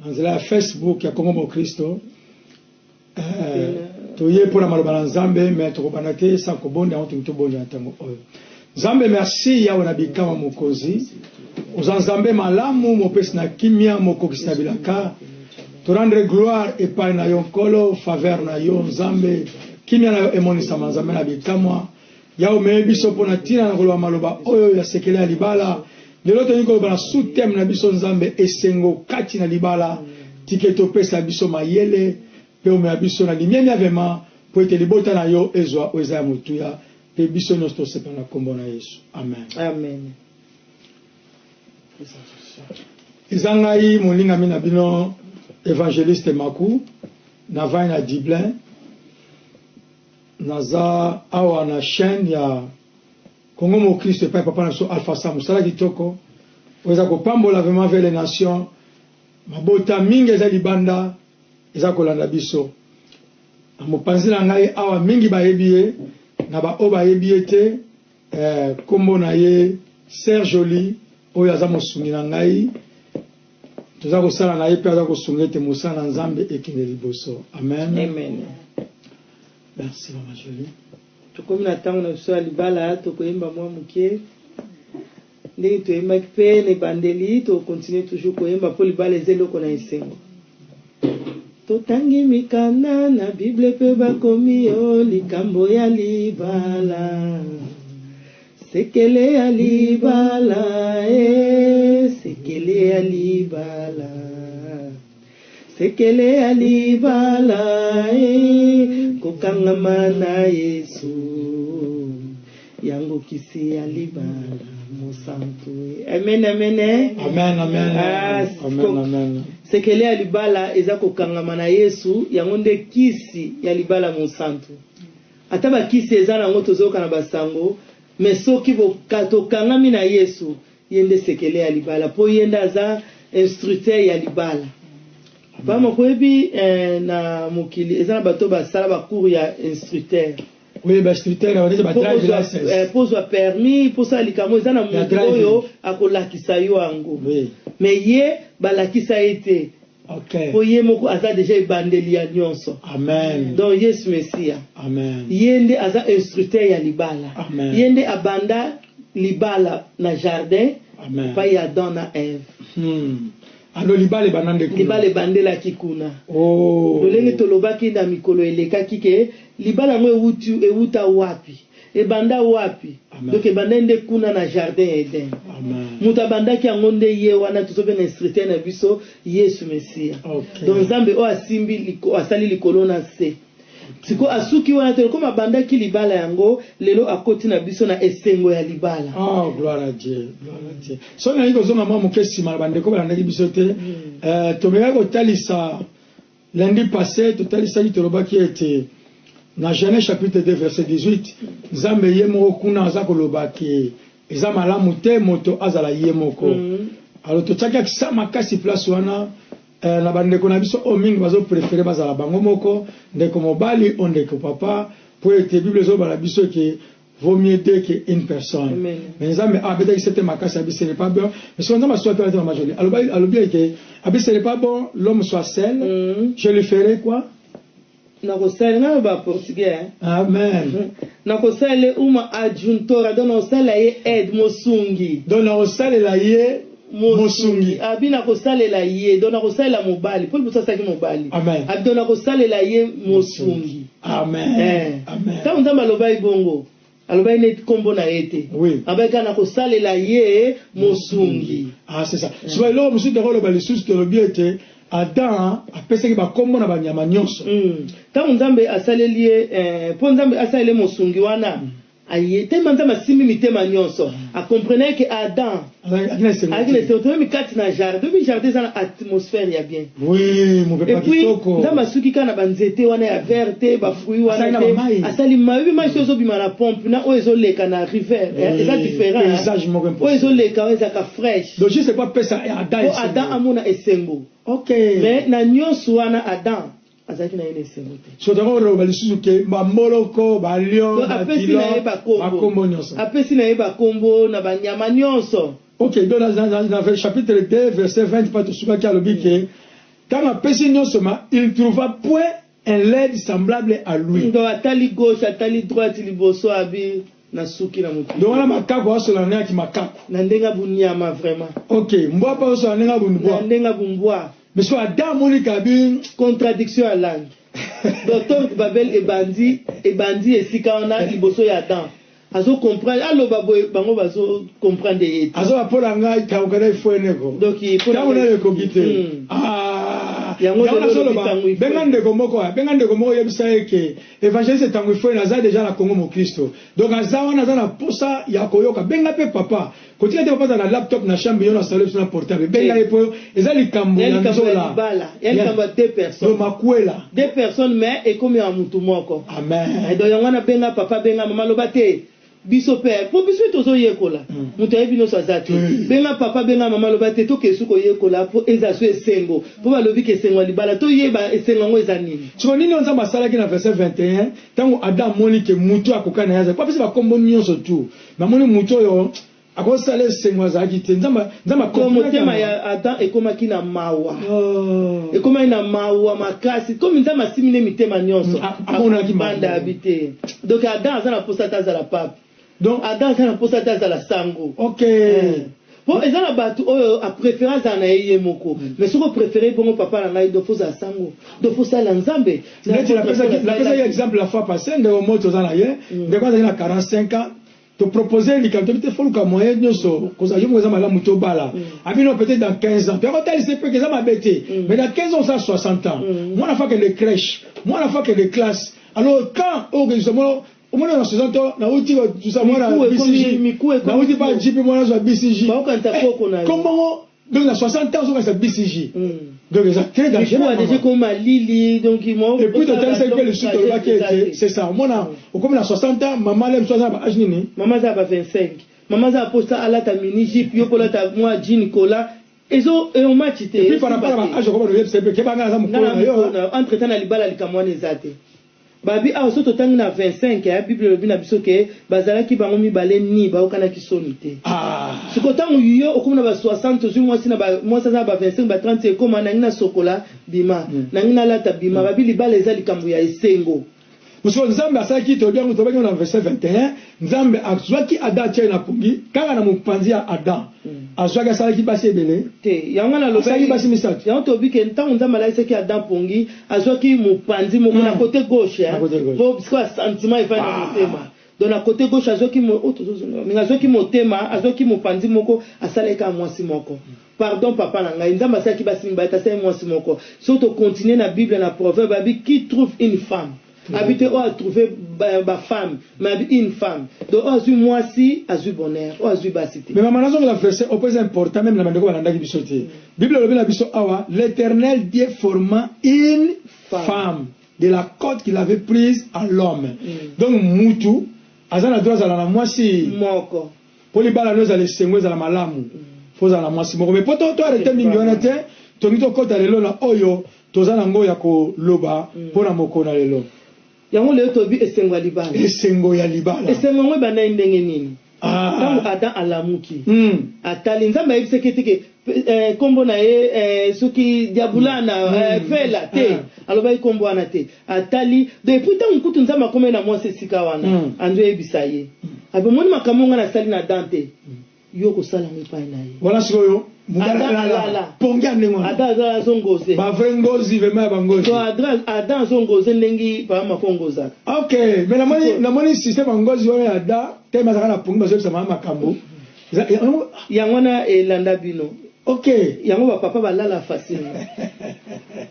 Na nzela ya Facebook ya Congo Mokristo. Eh, toye mpo na maloba na Nzambe, mais tokobanda te sans kobonda yango, tolingi tobonda na ntango oyo. Nzambe, merci Yawe na bikama mokonzi. Oza Nzambe malamu, mopesi na kimia, mokokisi na bilaka. To rendre gloire epai na yo Nkolo, faveur na yo Nzambe, kimia na yo emonisama Nzambe na bikamwa. Yawe omemi biso mpo na ntina na koloba maloba oyo ya sekele ya libala. Lelo tolingi koloba na sous-thème na biso Nzambe, esengo kati na libala. Tika ete opesa biso mayele mpe omema biso na limemia vraiment mpo ete libota na yo ezwa oyo eza ya motuya mpe biso nyonso tosepela na nkombo na Yesu. Amen. Amen. Eza ngai molingami na bino Evangeliste Maku, navandi na Dublin. Naza awa na chaine ya Congo Mokristo epai papa na biso Alpha Sam, mosala kitoko oyo eza kopambola vraiment vers les nations. Mabota mingi eza libanda eza kolanda biso. Na mopanzi na ngai awa mingi bayebi ye, na ba oyo bayebi ye te, eh, kombo na ye Sœur Jolie oyo aza mosungi na ngai, toza kosala na ye mpe aza kosunga ete mosala na Nzambe ekende liboso. Amen. Amen. Merci mama Jolie. Tokomi na ntango na biso ya libala, tokoyemba mwa moke ndenge toyembaki mpe na ebandeli, tokontinue toujours koyemba mpo libala eza eloko na esengo. Totangi mikanda na Bible mpe bakomi yo likambo ya libala. Sekele ya libala, eh, sekele ya libala. Sekele ya libala, eh, kokangama na Yesu. Yango kisi ya libala mosantu. Amen, amen. Eh? Amen, amen. Ah, amen, amen. Sekele ya libala eza kokangama na Yesu, yango nde kisi ya libala mosantu. Ata bakisi eza nango tozoyoka na basango, mais soki tokangami na Yesu, ye nde sekele ya libala, po ye nde aza instructeur ya libala. Papa moko oyebi eh, na mokili eza na bato basala ba cours ya instructeur. Oui, ba instructeur ba ba drive license. Eh, po zwa permis, po sala likambo eza na moto oyo akolakisa yo yango. Oui. Mais ye balakisa ye te. Okay. Po ye moko aza deja ebandeli ya nyonso. Amen. Donc Yesu Mesia. Amen. Ye nde aza instructeur ya libala. Amen. Ye nde abanda libala na jardin. Amen. Epai ya Adam na Eve. Alors libala ebanda nde kuna. Libala ebandelaki kuna. Oh. Lolenge tolobaki na mikolo elekaki ke libala yango ewuti ewuta wapi? Ebanda wapi? Amen. Donc ebandaki nde kuna na jardin ya Eden. Amen. Moto abandaki yango nde ye wana tozobenga instructeur na biso Yesu Mesia. Okay. Donc Nzambe oyo asimbi asali likolo na se. Siko asuki wana te koma abandaki libala yango lelo akoti na biso na esengo ya libala. Oh, gloire à Dieu, gloire à Dieu. Soki nalingi kozonga mwa moke nsima na bandeko balandaki biso te, tomekaki kotalisa lundi passé, totalisaki tolobaki ete na Genèse chapitre 2 verset 18, Nzambe ye moko kuna aza koloba ke eza malamu te moto azala ye moko. Alors totiaki accent makasi place wana. Na bandeko na biso oyo mingi bazo prefere bazala bango moko, ndeko mobali o ndeko papa, po ete Bible ezoloba na biso ke vaut mieux deux que une personne. Amen. Mais Nzambe abetaki sete makasi abi ce n'est pas bon. Mais soki Nzambe asuaki wana te mama Jolie, alobi alobi ete abi ce n'est pas bon l'homme soit seul, je lui ferai quoi? Nakosala nga ba portugais hein. Amen. Nakosalela ye uma adjuntora, donc nakosalela ye aide, mosungi. Donc nakosalela ye mosungi. Abi nakosalela ye, donc nakosalela mobali, po liboso asalaki mobali. Amen. Abi donc nakosalela ye mosungi. Amen. Eh. Amen. Tango Nzambe alobaki bongo, alobaki neti kombo na ye te. Oui. Alobaki kaka nakosalela ye mosungi. Ah, c'est ça. Soki eloko mosusu tokoloba lisusu tolobi ete Adam apesaki bakombo na banyama nyonso. Tango Nzambe asaleli ye, eh, po Nzambe asalela ye mosungi wana, aye tellement Nzambe asimbi mitema nyonso, a comprenaki que Adam Azalaki na esengo azalaki na te. esengo te, meme kati na jardin, oyebi jardin eza na atmosphère ya bien. Oui, mopepe Et ya puis kitoko. Nzambe asuki kaka na ba nzete wana ya vert te, ba fruits wana Asali na te, ba mayi. asali mayi, oyebi mayi soki ezobima na pompe na oyo ezoleka na river, eh, eza Oui, different, hein. paysage moko Oyo impossible. ezoleka wana ezalaka fresh. Donc juste po apesa Adam Po Adam esengo. amona esengo. Ok. Mais na nyonso wana Adam azalaki na ye na esengo te. So tokoloba lisusu ke ba mboloko, ba lion, Donc ba apesi na ye dilo, ba kombo. ba kombo nyonso. Apesi na ye ba kombo na ba nyama nyonso. Ok, donc na chapitre 2 verset 20 pa tosukaki alobi ke. Ntango apesi nyonso, ma il trouva point un l'aide semblable à lui. Donc atali gauche, atali droite, liboso, abi nasuki na mokili. Donc wana makaku asola na ndenge ya makaku. Na ndenge ya bunyama vraiment. Ok, mbwa mpe azosola na ndenge ya bumbwa. Na ndenge ya bumbwa. Mais soki Adam amoni kabi contradiction ya langue. Donc tour de Babel ebandi ebandi esika wana liboso ya Adam. Azo comprendre, aloba boye, bango bazo comprendre ye te. Azoba mpo na ngai tauka na ifweneko. Donc ntango nayo ekoki te. Ah, yango nazoloba, benga ndeko moko, benga ndeko moko, yebisa ye ke évangéliste Tango Ifwene aza déjà na Congo Mokristo. Donc aza wana, aza na posa ya koyoka. Benga mpe papa, kotika te papa aza na laptop na chambre, yo na salon, biso na portable. Benga ye po eza likambo ya nzola. Ya likambo ya deux personnes. Donc makwela deux personnes, mais ekomi ya mutu moko. Amen. Donc yango wana, benga papa, benga mama, loba te biso mpe, po biso mpe tozoyekola, moto ayebi nyonso aza te. Benga papa, benga mama, loba te tokei koyekola mpo eza so esengo, mpo balobi ke esengo ya libala, toyeba esengo yango eza nini. Siko nini oyo Nzambe asalaki na verset 21, ntango Adam amoni ke mutu akoka na ye azali, po apesi bakombo nyonso tu, namoni mutu oyo akosala esengo azalaki te. Nzambe, Nzambe To motema ya Adam ekomaki na mawa. Oh. Ekomaki na mawa makasi, komi Nzambe asimbi nde mitema nyonso. Amonaki banda abi te. Donc Adam aza na posa te azala pape. Donc Adam aza na posa te azala sango. Po eza na bato oyo apréféré azala na ye ye moko, mais soki opréféré bongo, papa na ngai, do fo ozala sango, do fo osala Nzambe. Neti napesaki exemple la fois passée, ndeko moto oza na ye, ndeko azalaki na 45 ans, topropose likambo tobi te, foluka moyen nyonso kozala yo moko eza malamu, tobala. Abi non, peut-être dans 15 ans. Toyakotalisa mpe eza mabe te, mais dans 15 ans osala 60 ans, mwana fa akende crèche, mwana fa akende classe. Alors quand oyo mona omoni na 60 ans, nauti kotusa mwana BCG, nauti pa jp, mwana azwa BCG. Baokanisa koko na yo. Kombongo. Donc na 60 ans ozokanisa BCG, donc eza très dangereux. Déjà ekoma malili, donc Et puis totalisaki mpe lisusu, tolobaki ete c'est ça, omona okomi na 60 ans, mama le mosu aza na ba âge nini? Mama aza ba 25, mama aza posa alata mini jupe, yo kolata mwa jean kola, ezo eomachi te. Et puis par rapport à ba âge, okoma noyebisa mpe kebanga, aza mokolo na yo. Entre temps na libala likambo wana eza te. Babi awa so totangi na 25 ya Bible, elobi na biso ke bazalaki bango mibale ni bayokanaki soni te. Sikoyo ntango yo okomi na ba 60, ozwi mwasi na mwasi aza na ba 25, ba 30, ekoma nangi nasokola bima, nangi nalata bima. Babi libala eza likambo ya esengo. Parce Nzambe asalaki, toyebi yango, tobaki na verset 21, Nzambe azwaki Adam, atiaki na pongi kaka na mopanzi ya Adam. Azwaki, asalaki basi ebele? Te, yango nalobaki basi misato. Yango toyebi ke ntango Nzambe alalisaki Adam pongi, azwaki mopanzi moko na côté gauche, po sikoyo sentiment efandi na motema. Donc na côté gauche azwaki, oyo tozozonga mingi, azwaki motema, azwaki mopanzi moko, asalaki kaka mwasi moko. Pardon, papa na ngai, Nzambe asalaki basi mibale te, asali mwasi moko. Soki tocontinue na Bible, na Proverbe, abi qui trouve une femme, abi te oyo atrouve bafemme, mais abi une femme. Donc oyo azwi mwasi azwi bonheur, oyo azwi basi te. Mais mama, nazongela verset oyo mpo eza important, même na bandeko balandaki biso te. Bible elobi na biso awa: l'Éternel Dieu forma une femme de la côte qu'il avait prise à l'homme. Donc mutu aza na droit azala na mwasi moko. Mpo libala no ezala esengo, ezala malamu, fo ozala na mwasi moko. Mais mpo to arrêter mingi wana te, tongi tokɔta lelo na oyo toza nango ya koloba mpo na mokolo na lelo. Yango lelo toyebi esengo ya libala. Esengo ya libala. Esengo yango ebandaki ndenge nini? Ntango Adam alamuki, atali, Nzambe ayebisaki ete ke nkombo na ye soki diabulana fela te. Alobaki nkombo wana te. Atali depuis ntango kutu Nzambe akomai na mwasi esika wana, anzo oyebisa ye, abi omoni makambo nga nasali na Adam te, yo kosala yango epai na ye. Wana sikoyo mobali pongi ya ndenge wana. Adam aza azongoze. Bavrai ngozi vraiment ya bangozi. So Adam azongoze ndenge papa mako ngozaka. Ok, mais namoni système ya ngozi wana ya Adam te, azalaka na pongi, bazoyebisa mama makambo. Yango wana elanda bino. Yango bapapa balala facile.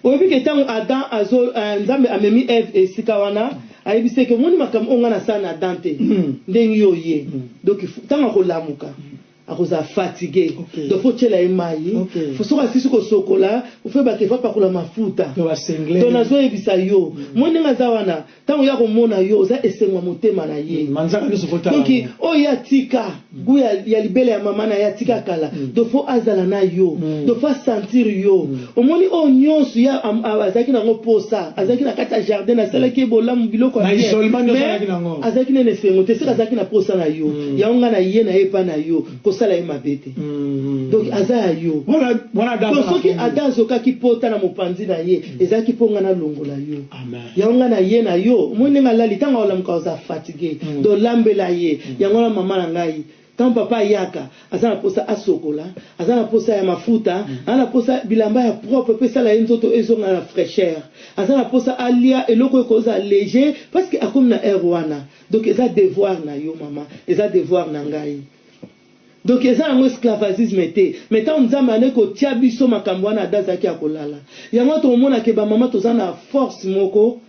Oyebi ke ntango Adam azo Nzambe amemi Eve esika wana, ayebisi eke omoni makambo oyo ngai nasala na Adam te, ndenge yo ye. Donc ntango akolamuka akozala fatigue. Donc fo tiela ye mai. Fo soki asisi kosokola, fo yebaka efo apakola mafuta. To Donc nazoyebisa yo, moi ndenge aza wana, ntango ya komona yo, oza esengo ya motema na ye. Manzaka nyonso fotala. Donc oyo ye atika gu ya libele ya mama na ye, atika kala. Donc fo azala na yo. Donc fo asentir yo. Omoni oyo nyonso ye azalaki nango posa, azalaki na kati ya jardin, asalaki ye bolamu, biloko ya Na bien. isolement nyonso Mais azalaki nango. Azalaki nene esengo te, seke azalaki na posa na yo. Yango ngai na ye epa na yo kosala. Okosala ye mabe te. Donc aza ya yo. Donc soki Adam azokaki pota na mopanzi na ye, ezalaki mpo nga nalongola yo. Yango nga na ye na yo, omoni ndenge alali, ntango akolamuka akozala fatigue. Donc lambela ye. Yango wana mama na ngai, ntango papa ayaka, aza na posa asokola, aza na posa ya mafuta, aza na posa bilamba ya propre mpe esala ye nzoto ezonga na fraicheur. Aza na posa alia eloko oyo ekozala leger parce que akomi na heure wana. Donc eza devoir na yo mama, eza devoir na ngai. Donc eza yango esclavagisme te. Mais tango Nzambe andaki kotia biso makambo wana Ada azalaki ya kolala. Yango wana tokomona ke ba mama toza na force moko,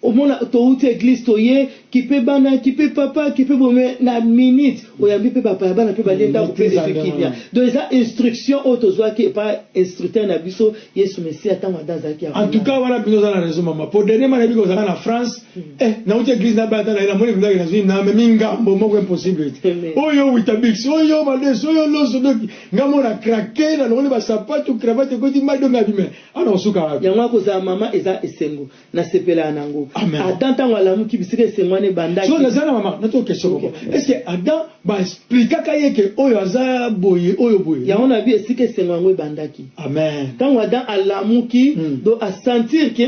omona towuti eglise toye kipe bana, kipe papa, kipe boye mais na minute oyambi pe bapaya bana pe balie ndako pe Maîtrise ezwi ya kimia. ndenge. Donc eza instruction oyo tozwaki epa instructeur na biso Yesu Mesiya tango Ada azalaki ya En tout kolala. cas wana bino oza na raison mama. Po dernièrement nayebi kozala na France, eh nauti église na bata na ye namoni mpenza ke nazwi namemi ngambo moko impossible te. Amen. Oyo Weetabix, oyo madesu, oyo loso donc nga mona craquer nalongoli ba sapatu, cravate ekoti mai donc abime. Ana osuka wapi? Yango wana kozala mama eza esengo. Nasepelaka na yango. Amen. Adam ntango alamuki bisika esengo wana ebandaki. So naza na mama nato question moko. Est-ce que Adam ba explikaka ye ke oyo aza boye oyo boye? Yango na bi esika esengo yango ebandaki. Amen. Ntango Adam alamuki, donc a sentir que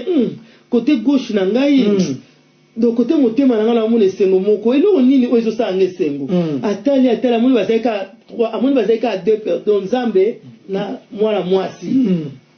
côté gauche na ngai, donc côté motema na ngai naomona esengo moko. Eloko nini oyo ezosala nga esengo? Atali, atali, amoni bazali kaka trois, amoni bazali kaka deux personnes, donc Nzambe na mwana mwasi.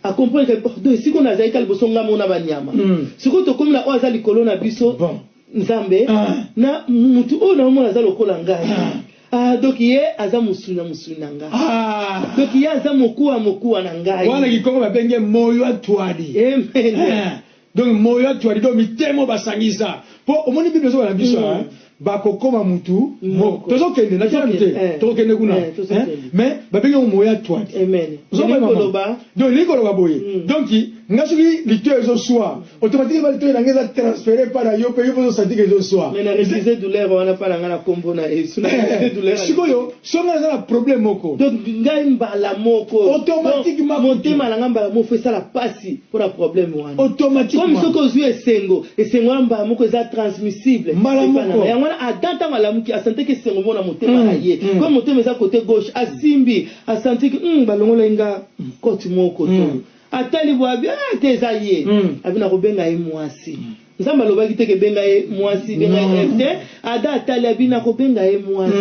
A comprendre que oh, donc esika oyo nazali kaka liboso nga moko na banyama. Sikoyo tokomi na oyo aza likolo na biso, Bon. Nzambe, Ah. na mutu oyo naomona aza lokola ngai. Ah. Ah, donc ye aza mosuni na mosuni na ngai. Ah. Donc ye aza mokuwa mokuwa na ngai. Wana kikongo babenge moyo atwali. Amen. Ah. Donc moyo atwali donc mitemo basangisa. Po omoni Bible ezoba na biso hein. Bakokoma mutu moko. Moko. Tozokende na tala te. Tozokende, eh. Tokokende kuna. Eh, tozokende. Hein? Mais babenge yango moyo atwali. Amen. Ozomona Elingi mama? koloba Donc elingi koloba boye. Donc nga soki litoyi ezoswa automatiquement litoyi na nga eza transféré epai na yo mpe yo mpe ozosentir ke ezoswa. Mais na refuse douleur wana mpa na nga na kombo na Yesu. Na refuse douleur. Sikoyo soki nga naza na problème moko. Donc ngai mbala moko. Automatiquement. Donc, motema na nga mbala moko faut esala pasi mpona problème wana. Automatiquement. Comme soki ozwi esengo, esengo wana mbala moko eza transmissible. Mbala Epai na moko. nga. Yango wana Adam ntango alamuki asantaki esengo moko na motema na ye. Comme motema eza côté gauche, asimbi, asanti ke balongolaki nga côte moko to. Atali boye abi ah te eza ye. Abi nakobenga ye mwasi. Nzambe alobaki te ke benga ye mwasi, benga ye Eve te. Adam atali abi nakobenga ye mwasi.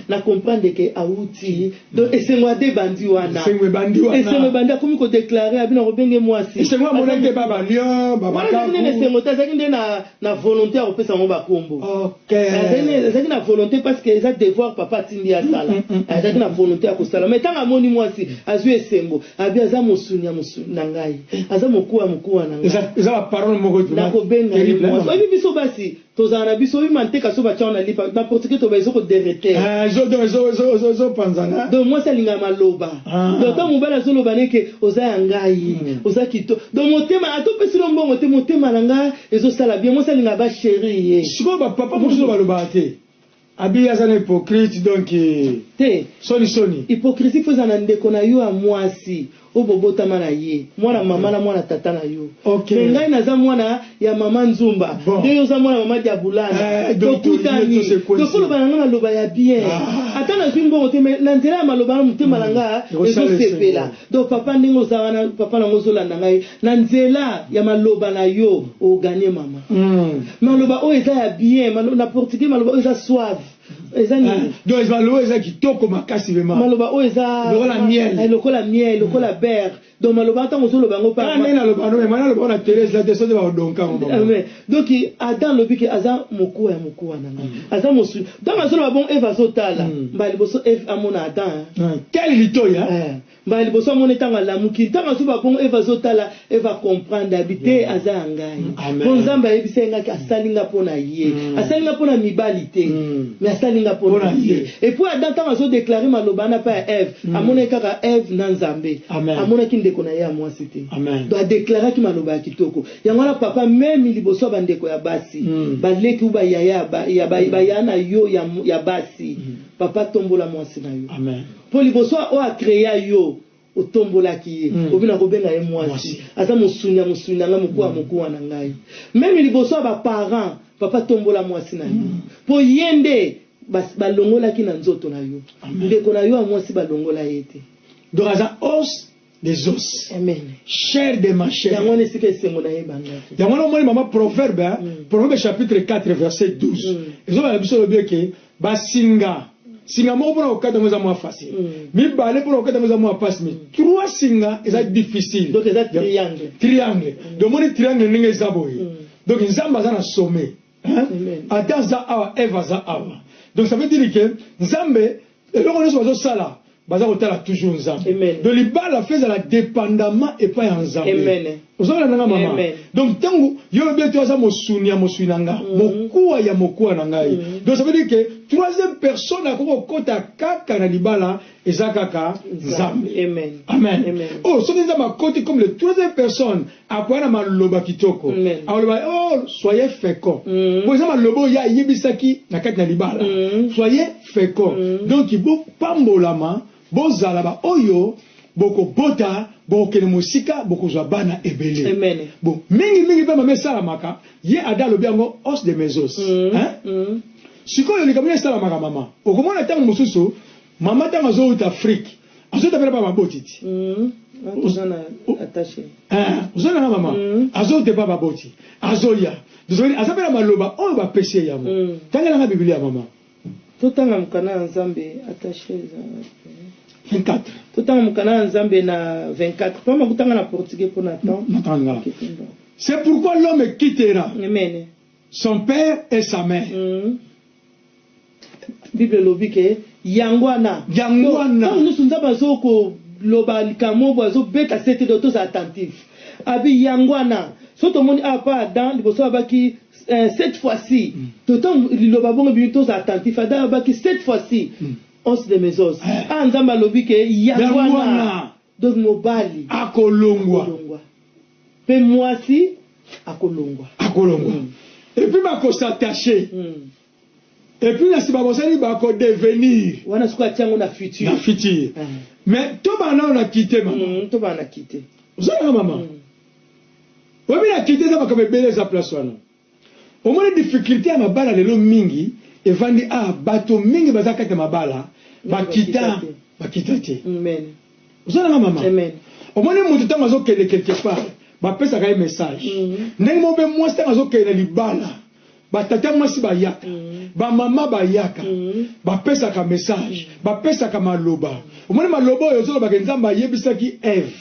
Na comprendre ke awuti. Donc esengo Adam ebandi wana. Esengo ebandi wana. Esengo ebandi akomi ko déclarer abi nakobenga ye mwasi. Esengo amonaki te ba ba lion, ba Wana ezalaki nde na makaku. esengo te, azalaki nde na volonté ya kopesa bango ba kombo. Ok. Azalaki na volonté parce que eza devoir papa atindi ye asala. Azalaki na volonté ya kosala. Mais ntango amoni mwasi, azwi esengo. Abi aza mosuni ya mosuni na ngai. Aza mokuwa ya mokuwa na ngai. Eza eza ba parole moko vraiment Nakobenga ye terrible, hein, mwasi. maman? Oyebi biso basi tozala na biso oyebi manteka so batia na lipa na portugais toba ezo ko derreter. Ah, ezo donc ezo ezo ezo ezo panzana. Donc mwasi alingaka maloba. Ah. Donc ntango mobali azoloba ne ke oza ya ngai, oza kitoko. Donc motema ata opesi yo mbongo te motema na ngai ezosala bien. Mwasi alingaka ba chérie ye. Sikoyo ba papa mosusu balobaka te. Abi aza na hypocrite donc Te. soni soni. Hypocrisie faut ezala na ndeko na yo ya mwasi oyo bobotama na ye, mwana mama na mwana tata na yo. Ok. Mais ngai naza mwana ya mama Nzumba, Bon. nde yo oza mwana mama Diabulana. Eh, donc Tokutani. to se coince. Donc oloba na ngai maloba ya bien. Ah. Ata nazwi mbongo te mais na nzela ya maloba na motema na ngai Ekosala ezosepela. esengo. Donc papa ndenge oza wana, papa na ngai ozolanda ngai, na nzela ya maloba na yo oganye mama. Maloba oyo eza ya bien, na portugais maloba oyo eza suave. Eza nini? Ah, donc maloba oyo eza kitoko makasi vraiment. Maloba oyo eza Lokola miel. Eh, lokola miel, lokola beurre. Donc maloba ntango ozoloba yango pa. Kaka ndenge naloba no, mais naloba na Thérèse la te soki ba odonka ngo mama. Amen. Donc Adam alobi ke aza mokuwa ya mokuwa na ngai. Aza mosuni. Ntango azoloba bon Eve azotala. Mbala liboso Eve amona Adam. Hein. Ah, quel litoyi hein? Eh. Mbala liboso amoni ntango alamuki, ntango azoba bongo Eve azotala, Eve a comprendre abi te aza ya ngai. Amen. Po Nzambe ayebisa ye nga ke asali nga mpo na ye. Asali nga mpo na mibali te, mais asali nga mpo na Mpo na ye. ye. Et puis Adam ntango azo declarer maloba wana epai ya Eve, amonaki kaka Eve na Nzambe. Amen. Amonaki ndeko na ye ya mwasi te. Amen. Donc a declaraki maloba ya kitoko. Yango wana papa meme liboso ya bandeko ya basi, baleki ou ba yaya ya ba, ya ba, ba yaya na yo ya, ya basi, papa tombola mwasi na yo. Amen. Po liboso oyo a crea yo otombolaki ye, obi nakobenga ye mwasi, aza mosuni ya mosuni na ngai, mokuwa ya mokuwa na ngai. Meme liboso ya ba parents, papa tombola mwasi na yo, po ye nde Balongolaki na nzoto na yo. Ndeko na yo ya mwasi balongola ye te. Donc aza os des os. Amen. Chair de ma chair. Yango wana esika esengo na ye ebandaki. Yango wana omoni mama proverbe, hein? Proverbe chapitre 4 verset 12. Ezobala biso lobi eke basinga singa moko mpona kokata yango eza mwa facile. Mibale mpona kokata yango eza mwa pasi, mais trois singa eza difficile. Donc eza triangle. Triangle. Donc omoni triangle ndenge eza boye. Donc Nzambe aza na sommet. Hein? Adam aza awa, Eve aza awa. Donc ça veut dire que Nzambe eloko nyonso bazosala baza kotala toujours Nzambe. Donc libala fe ezala dépendamment epai ya Nzambe. Ozomona nanga mama. Donc ntango yo lobi ete aza mosuni ya mosuni na nga, mokuwa ya mokuwa na ngai. Donc ça veut dire que troisième personne akoki kokota kaka na libala eza kaka Nzambe. Amen. Amen. Amen. Oh, soki Nzambe akoti comme le troisième personne, akoya na maloba kitoko. Akoloba, oh, soyez fécond. Po eza maloba oyo ye ayebisaki na kati na libala. Soyez fécond. Donc bopambolama, bozala ba oyo bokobota, bokokende mosika, bokozwa bana ebele. Amen. Bon, mingi mingi mpe mama esalamaka, ye Ada alobi yango os de mes os. Hein? Sikoyo likambo nini esalamaka mama? Okomona ntango mosusu mama ntango azowuta Afrique, azowuta mpe na ba baboti ti. Oza na attaché. Oza na mama. Azowuta epa baboti. Azoya. Désolé, aza mpe na maloba oyo bapesi ye yango. Tangelanga Biblia mama. Totanga mokanda ya Nzambe attaché eza 24. Totanga mokanda ya Nzambe na 24. Pamba kutanga na portugais mpona temps. Natanga. C'est pourquoi l'homme quittera Amen. son père et sa mère. Bible elobi ke yango wana. Yango wana. Ntango nyonso Nzambe azokoloba likambo boye, azobeta sete, do toza attentif. Abi yango wana. So tomoni awa pa Adam liboso abaki cette fois-ci. Totango liloba bongo bimi toza attentif. Adam abaki cette fois-ci. Os de mes os. Ah, Nzambe alobi ke yango Yango wana. wana. Donc mobali akolongwa. Akolongwa. Pe mwasi akolongwa. Akolongwa. Et puis bako s'attacher. Et puis na sima bosali bako devenir. Wana sikoyo atia yango na futur. Na futur. Mais to bana na quitté mama. To bana na quitté. Ozalaka mama. Oyebi na quitté eza makambo ebele eza place wana. Omoni difficulté ya mabala lelo mingi evandi a bato mingi baza kati ya mabala bakita bakita te. Amen. Ozalaka mama. Amen. Omoni moto ntango azokende quelque part bapesaka ye message. Ndenge moko mpe mwasi ntango azokende na libala batata mwasi bayaka, bamama bayaka, bapesaka message, bapesaka maloba. Omoni maloba oyo ozolobaka Nzambe ayebisaki Eve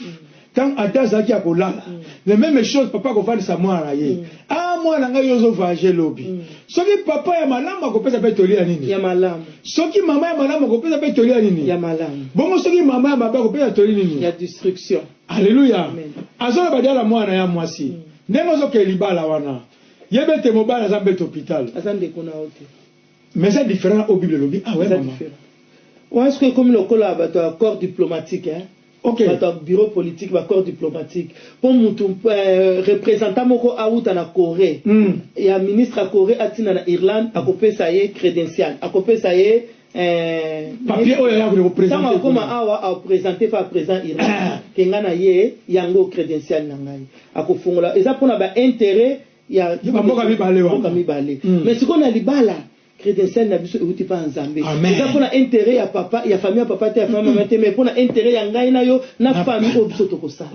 ntango Adam azalaki ya kolala. Le même chose papa akofandisa mwana na ye. Ah mwana ngai yo ozovoyage lobi. Soki papa ya malamu akopesa mpe toli ya nini? Ya malamu. Soki mama ya malamu akopesa mpe toli ya nini? Ya malamu. Bongo soki mama ya mabe akopesa toli nini? Ya destruction. Alléluia. Azoloba diala mwana ya mwasi. Ndenge ozokende libala wana. Yebe ete mobali aza mbeto hôpital. Aza ndeko na yo te. Mais eza différent na oyo Bible elobi. Ah ouais Eza mama. différent. Wana sikoyo ekomi lokola bato ya corps diplomatique, hein? Ok. Bato ya bureau politique ba corps diplomatique. Po mutu représentant moko awuta na Corée. Ya ministre ya Corée atina na Irlande akopesa ye crédential, akopesa ye papier oyo ya ko présenter. Tango akoma awa a présenter pa président Irlande. Kenga na ye yango crédential na ngai. Akofongola eza pona ba intérêt ya Ya bamboka mibale wana. Mboka mibale. Mais sikoyo na libala crédential na biso euti pa Nzambe. Amen. Eza pona intérêt ya papa, ya famille ya papa te, ya famille mama te, mais pona intérêt ya ngai na yo na Na famille bana. oyo biso tokosala.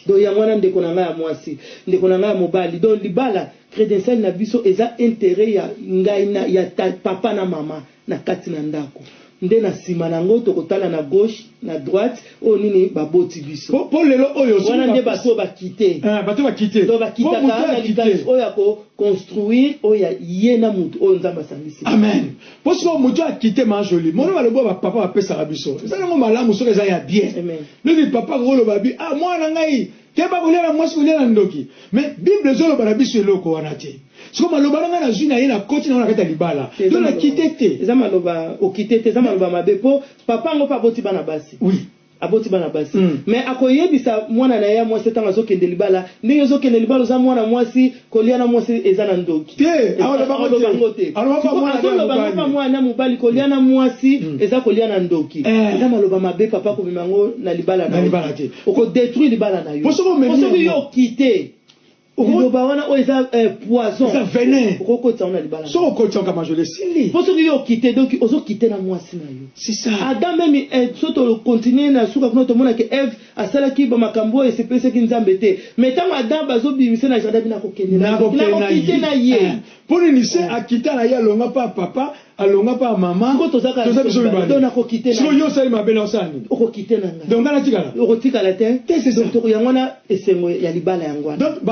Donc yango wana ndeko na ngai ya mwasi, ndeko na ngai ya mobali. Donc libala crédential na biso eza intérêt ya ngai na ya ta, papa na mama na kati na ndako. Nde na nsima nango tokotala na gauche na droite oyo nini baboti biso. Po lelo oyo soki wana nde bato oyo bakite. Bato bakite. Donc bakitaka Po moto na akite. likanisi oyo ya ko construire oyo ya ye na motu oyo Nzambe asangisi. Amen. Po soki moto akite ma jolie. Mono balobi ba papa bapesaka biso. Eza nango malamu soki eza ya bien. Amen. Neti papa akoloba bi, ah mwana ngai keba kolia na mwasi kolia na ndoki. Mais Bible ezoloba na biso eloko wana te. Siko maloba na ngai nazwi na ye na koti na ngo na kati ya libala. Eza Donc na maloba. kite te. Eza maloba okite te, eza maloba mabe po papa yango mpe aboti bana basi. Oui. Aboti bana basi. Mais akoyebisa mwana na ye ya mwasi ntango azokende libala, ndenge ozokende libala oza mwana mwasi, kolia na mwasi eza na ndoki. Te, aloba ngo te. Aloba ngo te. Aloba Sikoyo mwana na azoloba ngo mobali. pa mwana mobali, kolia na mwasi eza kolia na ndoki. Eza maloba mabe papa kobima yango na libala na Na yo. libala te. Okodétruire libala na yo. Po soki omemi Po soki yango. yo okite. Liloba wana oyo eza poison. Eza venin. Okokotisa yango na libala. Soki okotisa yango Majoli, esili. Mpo soki yo okite, donc ozokite na mwasi na yo. C'est ça. Adam meme, so to continuer na suka kuna, tomona ke Eve asalaki ba makambo oyo esepesaki Nzambe te. Mais ntango Adam bazobimisa na jardin, bina kokende na ye. Nakokite na ye. Mpo nini se akita na ye, alonga pa papa, alonga pa mama? Sikoyo tozaka toza biso mibale. Donc nakokite na Sikoyo yo osali mabe, na osala nini? Okokite na ngai. Donc ngai natikala. Okotikala te. Te, c'est ça. Donc yango wana esengo ya libala yango wana. Donc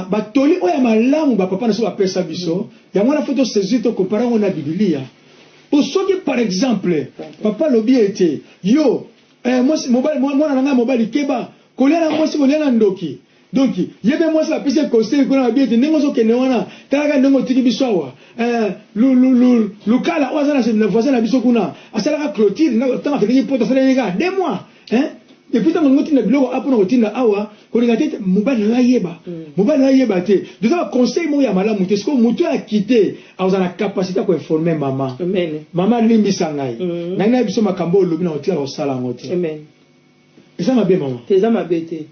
batoli oyo ya malamu bapapa na biso bapesa biso, yango wana faut tosaisir, tocomparer yango na Bibilia. Po soki par exemple papa alobi ete yo, mwasi, mobali, mwana na ngai mobali, keba kolia na mwasi, kolia na ndoki, donc ye mpe mwasi bapesi ye conseil kuna, babi ete ndenge ozokende wana, talaka ndenge otiki biso awa, lukala oyo aza na voisin na biso kuna, asalaka clôture. Ntango akendeki poto, asalaki kaka 2 mois, hein? Et puis ntango olingi otinda biloko a mpona kotinda awa, kolinga te mobali na yo ayeba, mobali na yo ayeba te. Toza baconseil moko ya malamu te. Sikoyo motu oyo akite akozala na capacité ya koinformer mama. Amen. Mama, alimbisa ngai, nangi nayebi biso makambo oyo olobi, na kotikala kosala yango te. Amen. Eza mabe, mama? Te, eza mabe te,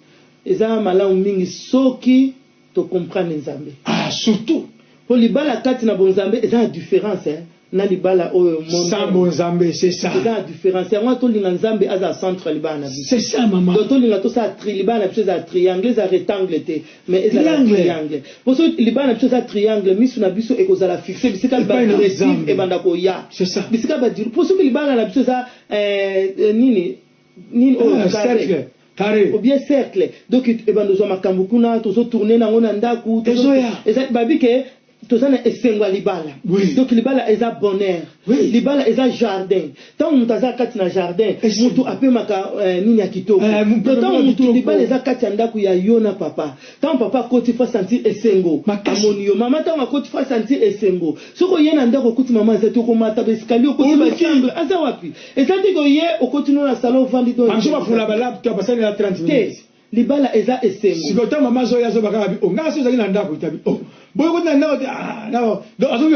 eza malamu mingi soki tocomprendre Nzambe. Ah, surtout. Mpo libala kati na bonzambe eza na différence, eh, na libala oyo sans bonzambe, c'est ça. Eza na différence. Yango wana tolinga Nzambe aza centre ya libala na biso. C'est ça, mama. Donc tolinga tosala libala na biso eza triangle, eza rectangle te, mais ezala Triangle. triangle. Po soki libala na biso eza triangle, miso na biso ekozala fixe bisika Epai na badirective Nzambe. ebanda koya. C'est ça. Bisika badiri. Po soki libala na biso eza nini nini oyo, Ah, carré. Cercle, carré. Ou bien cercle, donc ebanda ozwa makambo kuna, tozotourner nango na ndako. Ezoya. Eza babi ke toza na esengo ya libala. Donc libala eza bonheur. Libala eza jardin. Ntango moto aza kati na jardin, Esengo. moto apemaka nini ya kitoko. Moto Donc ntango apemaka moto kitoko. libala eza kati ya ndako ya yo na papa. Ntango papa akoti, faut sentir esengo. Makasi. Amoni yo mama, ntango akoti, faut sentir esengo. Soki oye na ndako, okuti mama aza te, okomata baescalier, okoti Oluki. bachambre, aza wapi? Eza te koye, okoti no na salon, ovandi do. Bamisu bafula balaptop, basalela 30 Te. minutes. Libala eza esengo. Sikoyo ntango mama azoya, azoba kaka bi o ngai so ozalaki na ndako etabi o boye okoti na ndako te. Ah, non. Donc azoki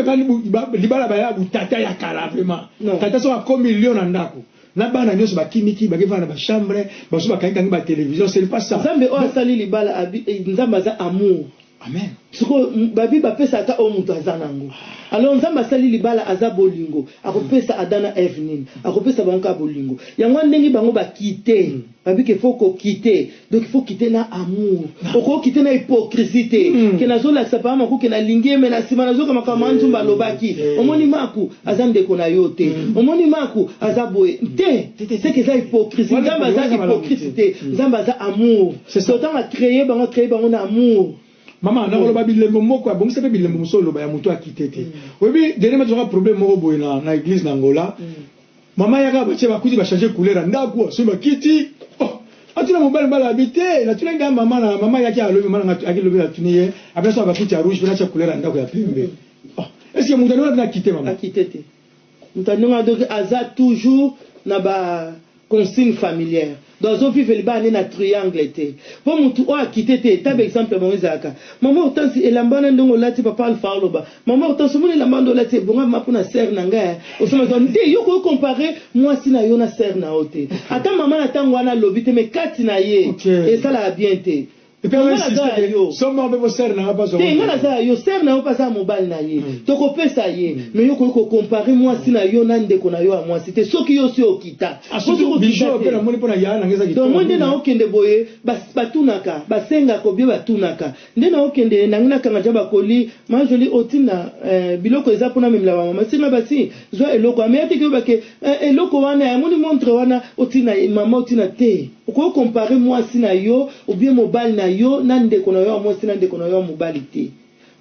libala baya butata ya kala vraiment. Non. Tata soki akomi lio na ndako na bana nyonso bakimiki, bakevanda na bachambre, baso bakangikangi batélévision, c'est pas ça. Nzambe oyo asali libala, Nzambe aza amour. Amen. Sikoyo babi bapesaka oyo moto aza nango. Alors Nzambe asali libala aza bolingo. Akopesa Adam na Eve nini? Akopesa bango kaka bolingo. Yango wana ndenge bango bakite, babi ke faut kokite, donc il faut kite na amour, okoki na hypocrisie te, ke nazolakisa papa Maku ke nalingi ye, mais na nsima nazoka makambo ma Nzumba alobaki. Omoni Maku aza ndeko na yo te, omoni Maku aza boye te, c'est que eza hypocrisie. Wana Nzambe aza wana malamu hypocrite te. te. Nzambe aza amour. C'est ça. Donc ntango acréer bango, acréer bango na amour. Mama, nakoloba bilembo moko abongisa mpe bilembo mosusu oloba ya moto akite te. Oyebi, dernièrement tozwaka problème moko boye na église na Ngola. Mama yaka, batie bakuti, bachange couleur ya ndako, soki bakiti, oh, atuna mobali, mobali abi te, natuna ngai mama na mama yaki, alobi mama nanga aki lobi, natuni ye apesa so bakiti ya rouge mpe natia couleur ya ndako ya pembe. Oh, est ce que moto andenge akite, mama? Akite te. Moto andenge, donc aza toujours na ba consigne familière, donc azovivre libala nde na triangle te. Mpo motu oyo akite te, taba exemple bango ezalaka: mama Hortense, elamba wana ndenge olati, papa Alpha oloba: mama Hortense, omoni elamba nde olati, ebonga ma mpona sœur na ngai. Osomaka te, yo koki compare mwasi na yo na sœur na yo te. Ata mama na ntango wana alobi te, mais kati na ye esalaka bien te. Et puis Nga naza ya yo. Soma mpe bosere nanga bazwa. Te, nga naza ya yo, sœur na yo mpe aza ya mobali na ye, tokopesa ye, mais yo koki kocomparer mwasi na yo na ndeko na yo ya mwasi te soki yo si okita. Bijou mpe namoni mpona ya nanga eza. Donc moi nde naokende boye, batunaka, basengaka obie, batunaka nde naokende nangi nakanga ja bakoli Majoli otinda biloko eza mpona memela bamama, singa basi zwa eloko ame ateki oyo bake eloko wana yamoni montre wana otina mama otina te. Okoki compare mwasi na yo ou bien mobali na yo na ndeko na yo ya mwasi, na ndeko na yo ya mobali te,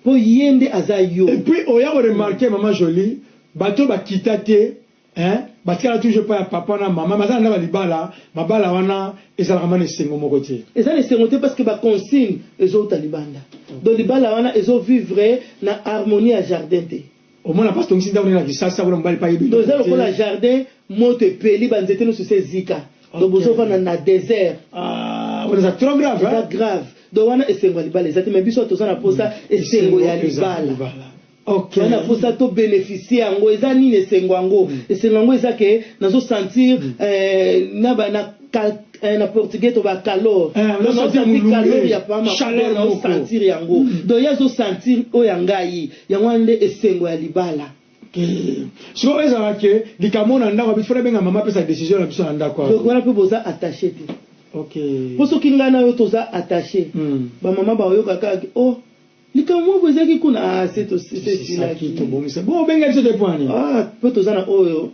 mpo ye nde aza yo. Et puis oya koremarquer, mama Jolie, bato bakita te, hein, batikala toujours epai ya papa na mama, baza na ndako ya libala, mabala wana ezalaka mana esengo moko te. Eza na esengo te parce que baconsigne ezouta libanda. Donc libala wana ezovivre na harmonie ya jardin te. Omona mpasi tongisi ndako nde na Kisasa kuna, mobali mpe ayebi. Donc eza lokola jardin, moto epeli, banzete nyonso esi ezika, donc bozovanda na désert. Ah, wana eza trop grave. Eza hein? grave. Donc wana esengo ya libala eza te. Mais biso toza na posa esengo ya libala. Toza na posa tobénéficie yango. Eza nini esengo yango? Esengo yango eza ke nazosentir na Na portugais to ba calor. Eh, Donc, ozosentir naosentir molunge, calor ya pama, chaleur moko. naosentir yango. Donc ye azosentir oyo ya ngai, yango wana nde esengo ya libala. Sikoyo ezalaka ke likambo na ndako, biso fona benga mama apesa décision na biso na ndako Donc awa. wana mpe boza attaché te. Mpo soki ngai na yo toza attaché, bamama baoyoka kaka: "Oh, likambo moko ezalaki kuna." Ah, se saki esilaki. Tobongisa bon, obenga biso te po ani? Ah, mpo toza na oyo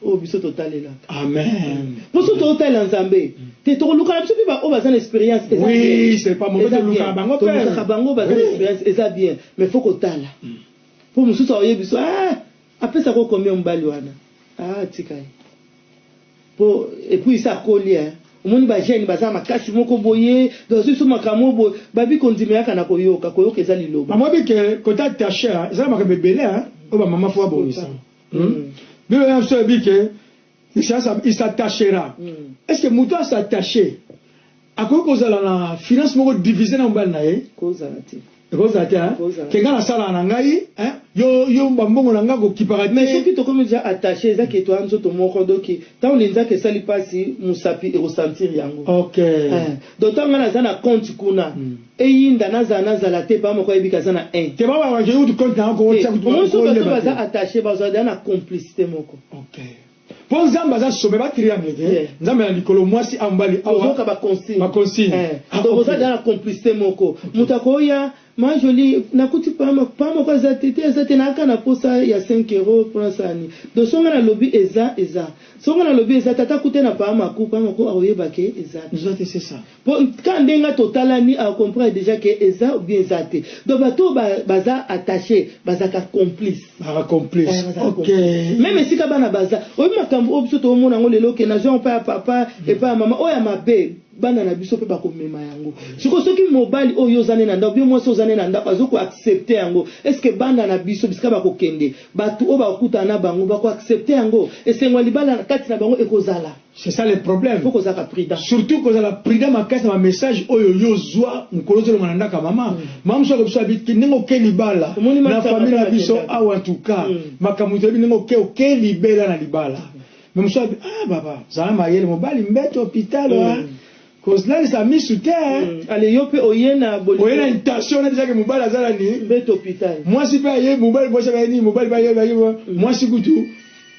oyo biso totalelaka. Amen. Mpo so totalela Nzambe te, tokoluka na biso mpe baoyo baza na expérience, eza Oui, bien. c'est pas mauvais Eza tolukaka bien. bango mpe. Tolukaka bango baza na expérience, eza bien, mais faut kotala mpo mosusu aoyebi biso: "Ah, apesaka combien mobali wana? Ah, tika ye." Po et puis esa akoli, eh. Omoni bajeune baza makasi moko boye, donc azwi biso makambo boye, babi kondima yaka na koyoka, koyoka eza liloba. Mama, oyebi ke côté attaché, eza na makambo ebele, hein, oyo bamama fo babongisa. Bible na biso eyebi ke il s'attachera. Est ce que moto as'attaché akoki kozala na finance moko divisé na mobali na ye? Kozala te. Ekozala te, hein? Ekozala. Ke ngai nasalaka na ngai, hein, yo bambongo na ngai kokipaka Mais te. Soki tokomi déjà attaché, eza ke toya nzoto moko. Doki ntango linzaka esali mpasi, mosapi ekosentir yango. Donc ntango ngai naza na compte kuna, eyinda, nazala te, pa moko ayebika aza na 1. Te, babakake kutu compte na yango kotia kutu. Omoni, so bato koyeba te. baza attaché, bazala deja na complicité moko. Ok, mpo Nzambe aza sommet batriangle te. Nzambe na likolo, mwasi a mobali awa. Ozoka baconsigne. Baconsigne. Ah, Donc ok. oza deja na complicité moko. Moto akoya: "Ma Jolie, nakuti pa moko aza te te, aza te, nayaka na posa ya 5 euro mpona sani." Donc so ngai nalobi eza, eza so ngai nalobi eza, tata kute na paa maku, paa moko akoyeba ke eza te. Eza te, c'est ça. Po ka ndenge totalani, acomprendre déjà ke eza ou bien eza te. Donc bato oyo baza attaché bazalaka complice. Baka complice. Eh, bazalaka complice. Même esika bana baza, oyebi makambo oyo biso toomona yango lelo, ke nazwa epai ya papa, epai ya mama, oyo ya mabe, bana na biso mpe bakomema yango. Sikoyo soki mobali oyo oza ne na ndako, bio mwasi oza ne na ndako, azokoaccepte yango, est-ce bana na biso bisika bakokende, bato oyo bakokutana na bango bakoaccepte yango? Esengo ya libala na kati na bango ekozala? C'est ça le problème. Faut kozalaka prudent. Surtout kozala prudent makasi na bamessage oyo yo zwa mokolo ozolonga na ndako ya mama. Mama mosu akobiso abi ndenge oke libala Omoni na matanga famille na biso bakendaka. awa, en tout cas, makambo toyebi ndenge oke libela na libala. Mais mosu abi: "Ah baba, zala mayele, mobali mbeto hôpital, kolalisa misu te." Ale, yo mpe oye na bolingo. Oye na intention na déjà ke mobali aza nani? Mbeto hôpital. Mwasi mpe aye mobali, mwasi aye nini, mobali mpe aye mwasi kutu.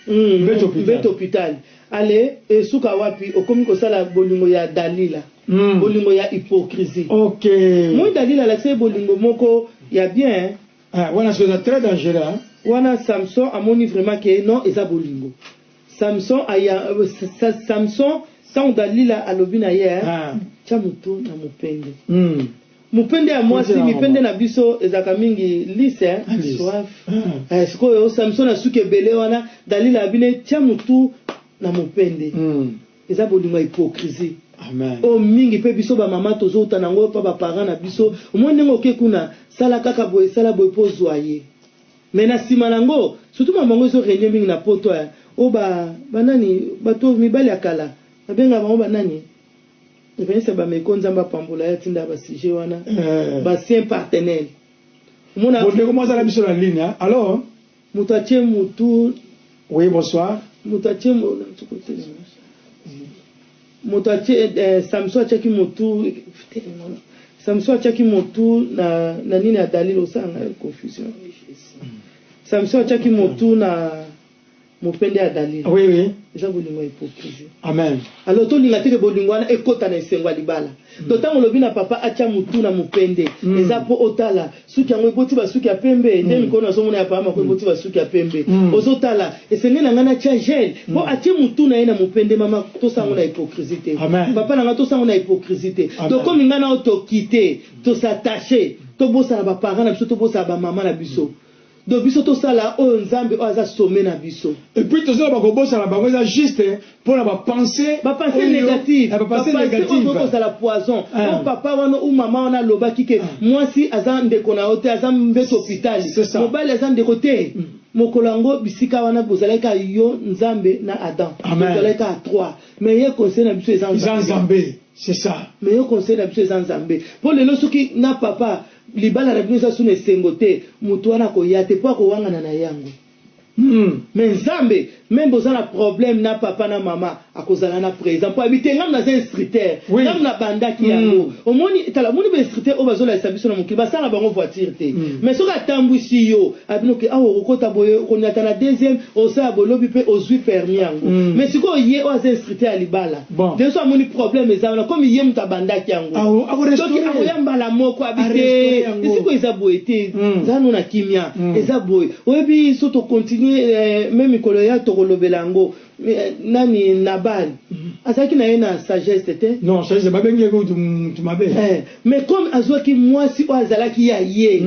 Mbeto hôpital. Mbeto hôpital. Ale, esuka wapi? Okomi kosala bolingo ya Dalila, bolingo ya hypocrisie. Moi Dalila alakisa ye bolingo moko ya bien. Ah, wana soki eza très dangereux, hein? Wana Samson amoni vraiment ke non, eza bolingo. Samson aya Samson, ntango Dalila alobi na ye: "Tia motu na mopende." Mopende ya mwasi, Mwasi na mipende mama. na biso ezalaka mingi lisse, hein? Ah, lisse. Soif. Ah. Eh, sikoyo Samson asuki ebele wana, Dalila abine: "Tia motu na mopende." Eza bolingo ya hypocrisie. Amen. Oyo mingi mpe biso bamama tozouta nango mpa baparent na biso. Omoni ndenge oke kuna, sala kaka boye, sala boye mpo ozwa ye. Mais na nsima nango, surtout mama yango ezorenie mingi na poto ya oyo banani, bato mibali ya kala babengaka bango banani, ekanisa bameko. Nzambe apambola ye, atinda basujet wana. Eh, Baancien partenaire, omona. Bondeko mwasi na biso na ligne, hein? Alors Moto atie motu. Oui, bonsoir. Moto atie moto atie Samson atiaki motu, Samson atiaki motu na nini ya Dalile. Osanga confusion. Samson atiaki motu na mopende ya Dalile. Eza bolingo ya hypocrisie. Amen. Alors tolinga teke bolingo wana ekɔta na esengo ya libala. To ntango olobi na papa atya motu na mopende, eza mpo otala suki yango eboti basuki ya pembe nde mikolo nazomona ya papa mako eboti basuki ya pembe. Ozotala, esenge na ngai natya gel mpo atie motu na ye na mopende. Mama, tosango na hypocrisie te. Amen. Papa na ngai, tosango na hypocrisie te. Amen. Tokomi ngai na oyo toki tos'attache, tobosana baparent na biso, tobosana bamama na biso. Donc biso tosala oyo Nzambe oyo aza sommet na biso. Et puis tozala bakobosana bango, eza juste mpona bapense. Bapense négative. Bapense oyo négative. Kozala poison. Ah. Oyo papa wana ou mama wana alobaki ke mwasi aza ndeko na yo te, aza mbeto hôpital. C'est ça. Mobali aza ndeko te. Mokolo yango, bisika wana bozalaki kaka yo, Nzambe na Adam. Amen. Bozalaki kaka trois. Mais ye conseil na biso eza Eza Nzambe, c'est ça. Mais yo conseil na biso eza Nzambe. Mpo lelo soki na papa libala na bino eza suna esengo te, moto wana akoya te mpo akowangana na yango. Mais Nzambe, même boza na problème na papa na mama, Akozala na présent mpo abi te, ngam naza instructeur. Ngam nabandaki yango. Omoni, tala, omoni bainstructeur oyo bazolakisa biso na mokili, basala bango voiture te. Mais soki atambwisi yo, abino ke awa okokota boye, okoniata na deuxième, osala boye, lobi mpe ozwi permis yango. Mais sikoyo ye oyo aza instructeur ya libala, nde so amoni problème eza wana, comme ye moto abandaki yango, akorestaurer. Soki akoya mbala moko, abi te, Arestaurer yango. Esiko eza boye te, za no na kimia, eza boye. Oyebi, so tocontinue me mikolo ya tokolobela yango. Mais, nani, Nabal azalaki na ye na sagesse te. Non, sagesse, babengi ye kutu mutu mabe. Mais comme azwaki mwasi oyo azalaki ya ye,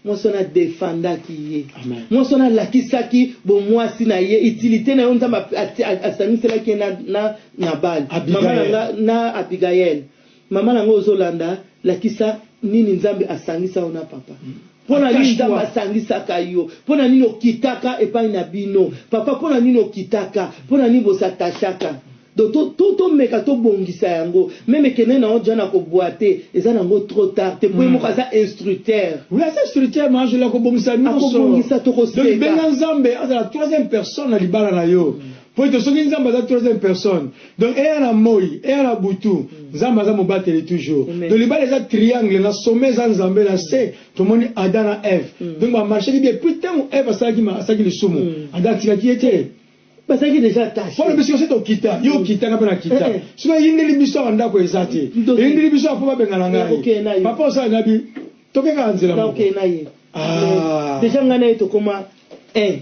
mwasi wana adefandaki ye. Amen. Mwasi wana alakisaki bomwasi na ye, utilité na yo Nzambe asangiselaki ye na Nabal. Abigail. Mama na nga na Abigael, mama na nga ozolanda, lakisa nini Nzambe asangisa yo na papa. Mpo na nini Attache-toi. Nzambe asangisaka yo? Mpo na nini okitaka epai na bino, papa? Mpo na nini okitaka? Mpo na nini bosatachaka? Donc tomeka tobongisa yango. Même ekende nango dja na kobwa te, eza nango trop tard te, po ye moko aza instructeur. Oui, aza instructeur, ma Angela, akobongisa nyonso. Akobongisa, tokoseka. Donc benga Nzambe azala troisième personne na libala na yo, po ete soki Nzambe aza troisième personne, donc eya na moi, eya na butu, Nzambe aza mobateli toujours. Amen. Donc libala eza triangle: na sommet eza Nzambe, na se tomoni Adam na Eve. Donc bamarchaki bien. Puis ntango Eve asalaki lisumu, Adam atikaki ye te. Bazalaki déjà attaché. Mpona biso soki tokita, yo okitanga mpe nakita. Soki eyindeli biso awa, ndako eza te. Eyindeli biso awa mpo babengana ngai. Okende na yo. Papa osala nabi, tokekaka nzela moko. Okende na ye. Ah. Déjà ngai na ye tokóma 1.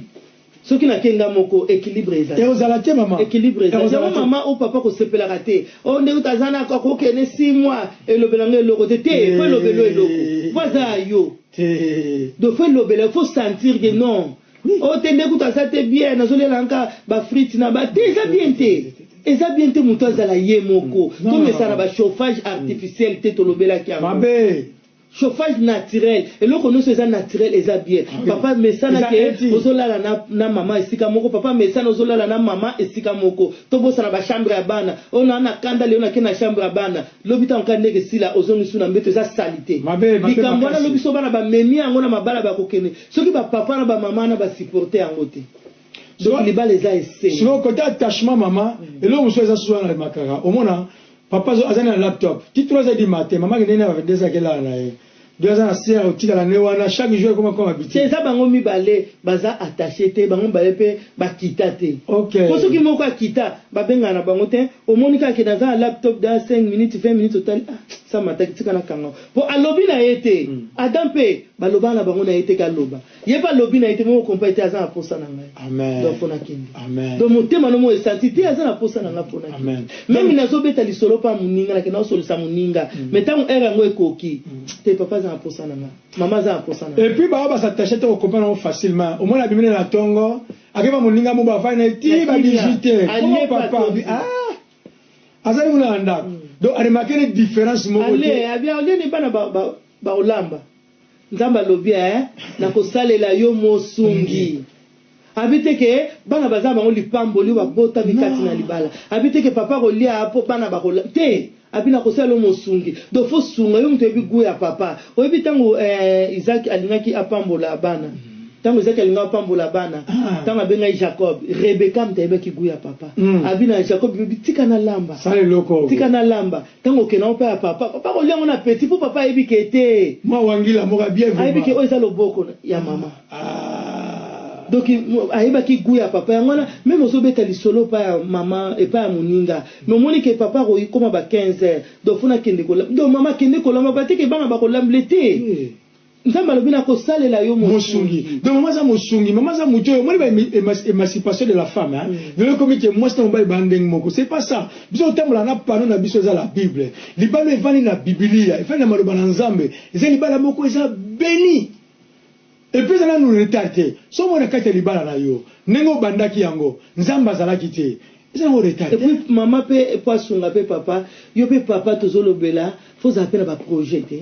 Soki nake nga moko, équilibre eza te. Ekozala te, mama. Équilibre eza Ekozala yango te. Mama o papa kosepelaka te o ndenge aza na akokende 6 mois, elobela ngo eloko te. Te, faut elobela eloko po aza ya yo. Te. Donc faut elobela, faut sentir que non, o te, nde kutu aza te bien, nazolela nka bafrite na ba te, eza bien te, eza bien te. Moto azala ye moko. Non, Tomesana non, non. bachauffage artificiel te, tolobelaki yango. Mabe. Chauffage naturel, eloko nyonso eza naturel, eza bien. Papa mesana Eza ke eti. ozolala na mama esika moko, papa mesana ozolala na mama esika moko. Tobosana bachambre ya bana oyo na kanda lelo nake na chambre ya bana, lobi ntango kaka ndenge esila, ozongisu na mbeto, eza sali te. Mabe, mabe Likambo wana makasi. lobi so bana bamemi yango na mabala, bakokende soki bapapa na bamama na basupporte yango te. Donc libala eza esengo. Sikoyo côté attachement, mama, eloko mosusu eza susu wana makaka. Omona papa aza na laptop ti 3 heures du matin, mama akende na ba 22 akelala na ye, donc aza na sere otikala ne wana chaque jour ekoma koma Te, biti. Eza bango mibale baza attaché te, bango mibale mpe bakita te. Po soki moko akita, babengana na bango te. Omoni kaka naza na laptop da 5 minutes, 20 minutes, otali, ah, sa mataki, tika na kanga, po alobi na ye te. Adam mpe baloba na bango na ye te, kaloba ye mpe alobi na ye te, moko kompa ete aza na posa na ngai. Amen. Donc mpo nakende. Amen. Donc motema no mo esanti te aza na posa na ngai, mpo nakende. Amen. Même nazobeta lisolo mpa moninga, nakende naosolisa moninga, mais ntango heure yango ekoki te, papa aza na posa na ngai, mama aza na posa na ngai. Et puis bao basattache te, kocomprendre yango facilement. Omona abimeli na ntongo, akeba moninga mo, bafai na ye ti Na ba kimia. 18 heures. Alie Komo papa pato. ah, azali kuna na ndako, donc aremarquer ne différence moko Ale te. abi alie ni bana baolamba. Nzambe alobi nakosalela yo mosungi. Abi te ke bana baza bango lipamboli oyo babotami kati na libala. Abi te ke papa kolia mpo bana bakola te. Abi nakosalela yo mosungi. Donc faut sunga yo moto oyebi goût ya papa. Oyebi ntango Isaac alingaki apambola bana, ntango Isaac alingaki apambola bana, ntango abengai Jacob, Rebeka moto ayebaki goût ya papa. Abi na Jacob, bibi tika nalamba. Sala eloko. Tika nalamba. Ntango okenda mpe ya papa, papa kolia yango na petit, mpo papa ayebi ke te. Mwa wangila moko ya bien. Ayebi ke vraiment. oyo eza loboko ya mama. Donc ayebaki goût ya papa. Yango wana même ozobeta lisolo epai ya mama, epai ya moninga, mais omoni ke papa akoki ba 15 heures, donc funa kende kolamba. Donc mama kende kolamba, bateke bana bakolambile te. Nzambe alobi nakosalela yo Mosungi. Donc mama aza mosungi, mama aza motu oyo omoni ba émancipation de la femme, hein. Lelo ekomi ke mwasi na mobali baa ndenge moko, c'est pas ça. Biso kotambola na pano na biso eza la Bible. Libala evandi na Bibilia, evandi na maloba na Nzambe, eza libala moko eza béni. Et puis eza nanu retard te. So omona kati ya libala na yo ndenge obandaki yango, Nzambe azalaki te, eza nango retard Et te. puis mama mpe po asunga mpe papa, yo mpe papa tozolobela, faut ozala mpe na baprojet te.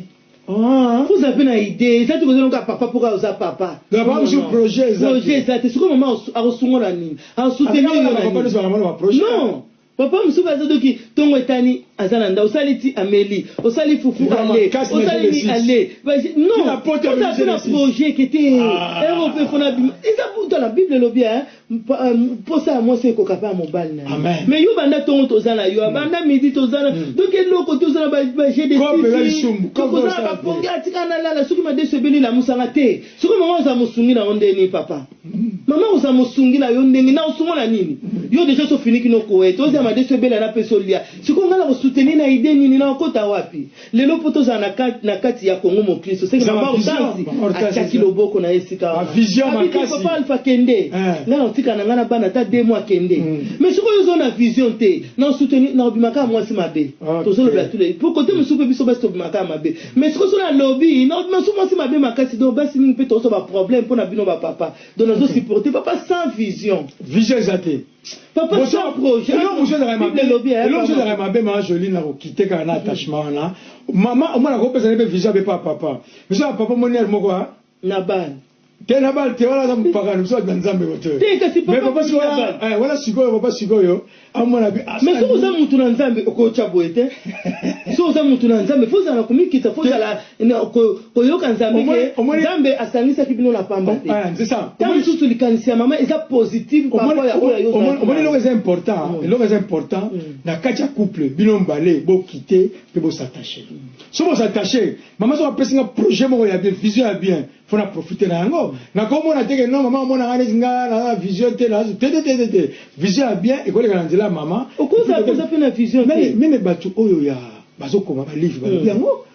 Faut ozala mpe na idée. Eza te kozala papa mpoka oza papa. Donc, papa mosusu projet eza te. Projet eza te. Sikoyo mama akosunga na nini? Akosoutenir yo na papa nini? Nyonso bakamona baprojet. Non. Papa mosusu aza doki ntongo etani, aza na ndako, osali ti ameli, osali fufu Likambo ale, makasi na osali ni Genesis. ale. Non, Tina poto ya ozala mpe na Genesis. projet ke te. Ah. Ero mpe fona bima eza tala Bible elobi, hein, mposa ya mwasi ekoka mpe ya mobali na ye. Amen. Mais yo banda ntongo toza na yo, banda midi toza na, donc eloko toza na ba Kope eza lisumu, kope tokozala osala te. bapongi, atika nalala. Soki madeso ebeli, lamusanga te. Soki mama oza mosungi na yo ndeni, papa, mama oza mosungi na yo ndenge na osungo na nini? Yo deja sofiniki nokoye, tozala madeso ebela na mpe solia. Sikoyo ngai na kosoutenir na idée nini? Na okota wapi lelo mpo tozala na kati ya Kongo mokristo? Seke Eza mama ba vision, Hortense mama Hortense atiaki loboko na ye esika wana. Ba vision Abi te, makasi. Papa Alpha, kende. Ngai na otika na ngai na bana ata 2 mois, kende. Mais soki oyo oza na vision te na osoutenir, na obimaka ya mwasi mabe. Tozolobela tule po kote mosusu mpe biso basi tobimaka ya mabe, mais soki so nalobi na obima so mwasi mabe makasi. Donc basi mingi mpe tozwa baproblème mpo na bino bapapa. Donc nazosupporte papa sans vision. Vision eza te. Papa sans projet. Eloko mosusu ezalaka mabe. Bible elobi, Eloko mosusu papa. ezalaka mabe, mama Jolie, na kokite kaka na attachement wana. Mama omona kopesa ne mpe vision abe pa papa. Biso ya papa moni ere moko ah, Na bana. Te, na bale te, wana aza mopakano. Biso bato na Nzambe ko te. Te, kasi mais papa papa sikoyo na bale. wana sikoyo, papa sikoyo amona bi Mais soki oza mutu na Nzambe, okotya boye te. Soki oza mutu na Nzambe, fo ozala na komikita, fo ozala koyoka Nzambe ke Nzambe asangisaki bino na pamba te. C'est ça. Ntango mosusu likanisi ya mama eza positive par rapport ya oyo yo ozalaki Omoni na eloko yango. eza important, eloko eza important na kati ya couple, bino mibale bokite mpe bos'attache. So bos'attache, mama soki apesi nga projet moko ya bien, vision ya bien, fo na profite na yango. Nakomona te ke non, mama omona nga neti nga naza na vision te, te te te te te. Vision ya bien ekoleka na nzela ya mama. Okozala koza mpe na vision te. Même bato oyo ya bazokoma balivre balobi yango: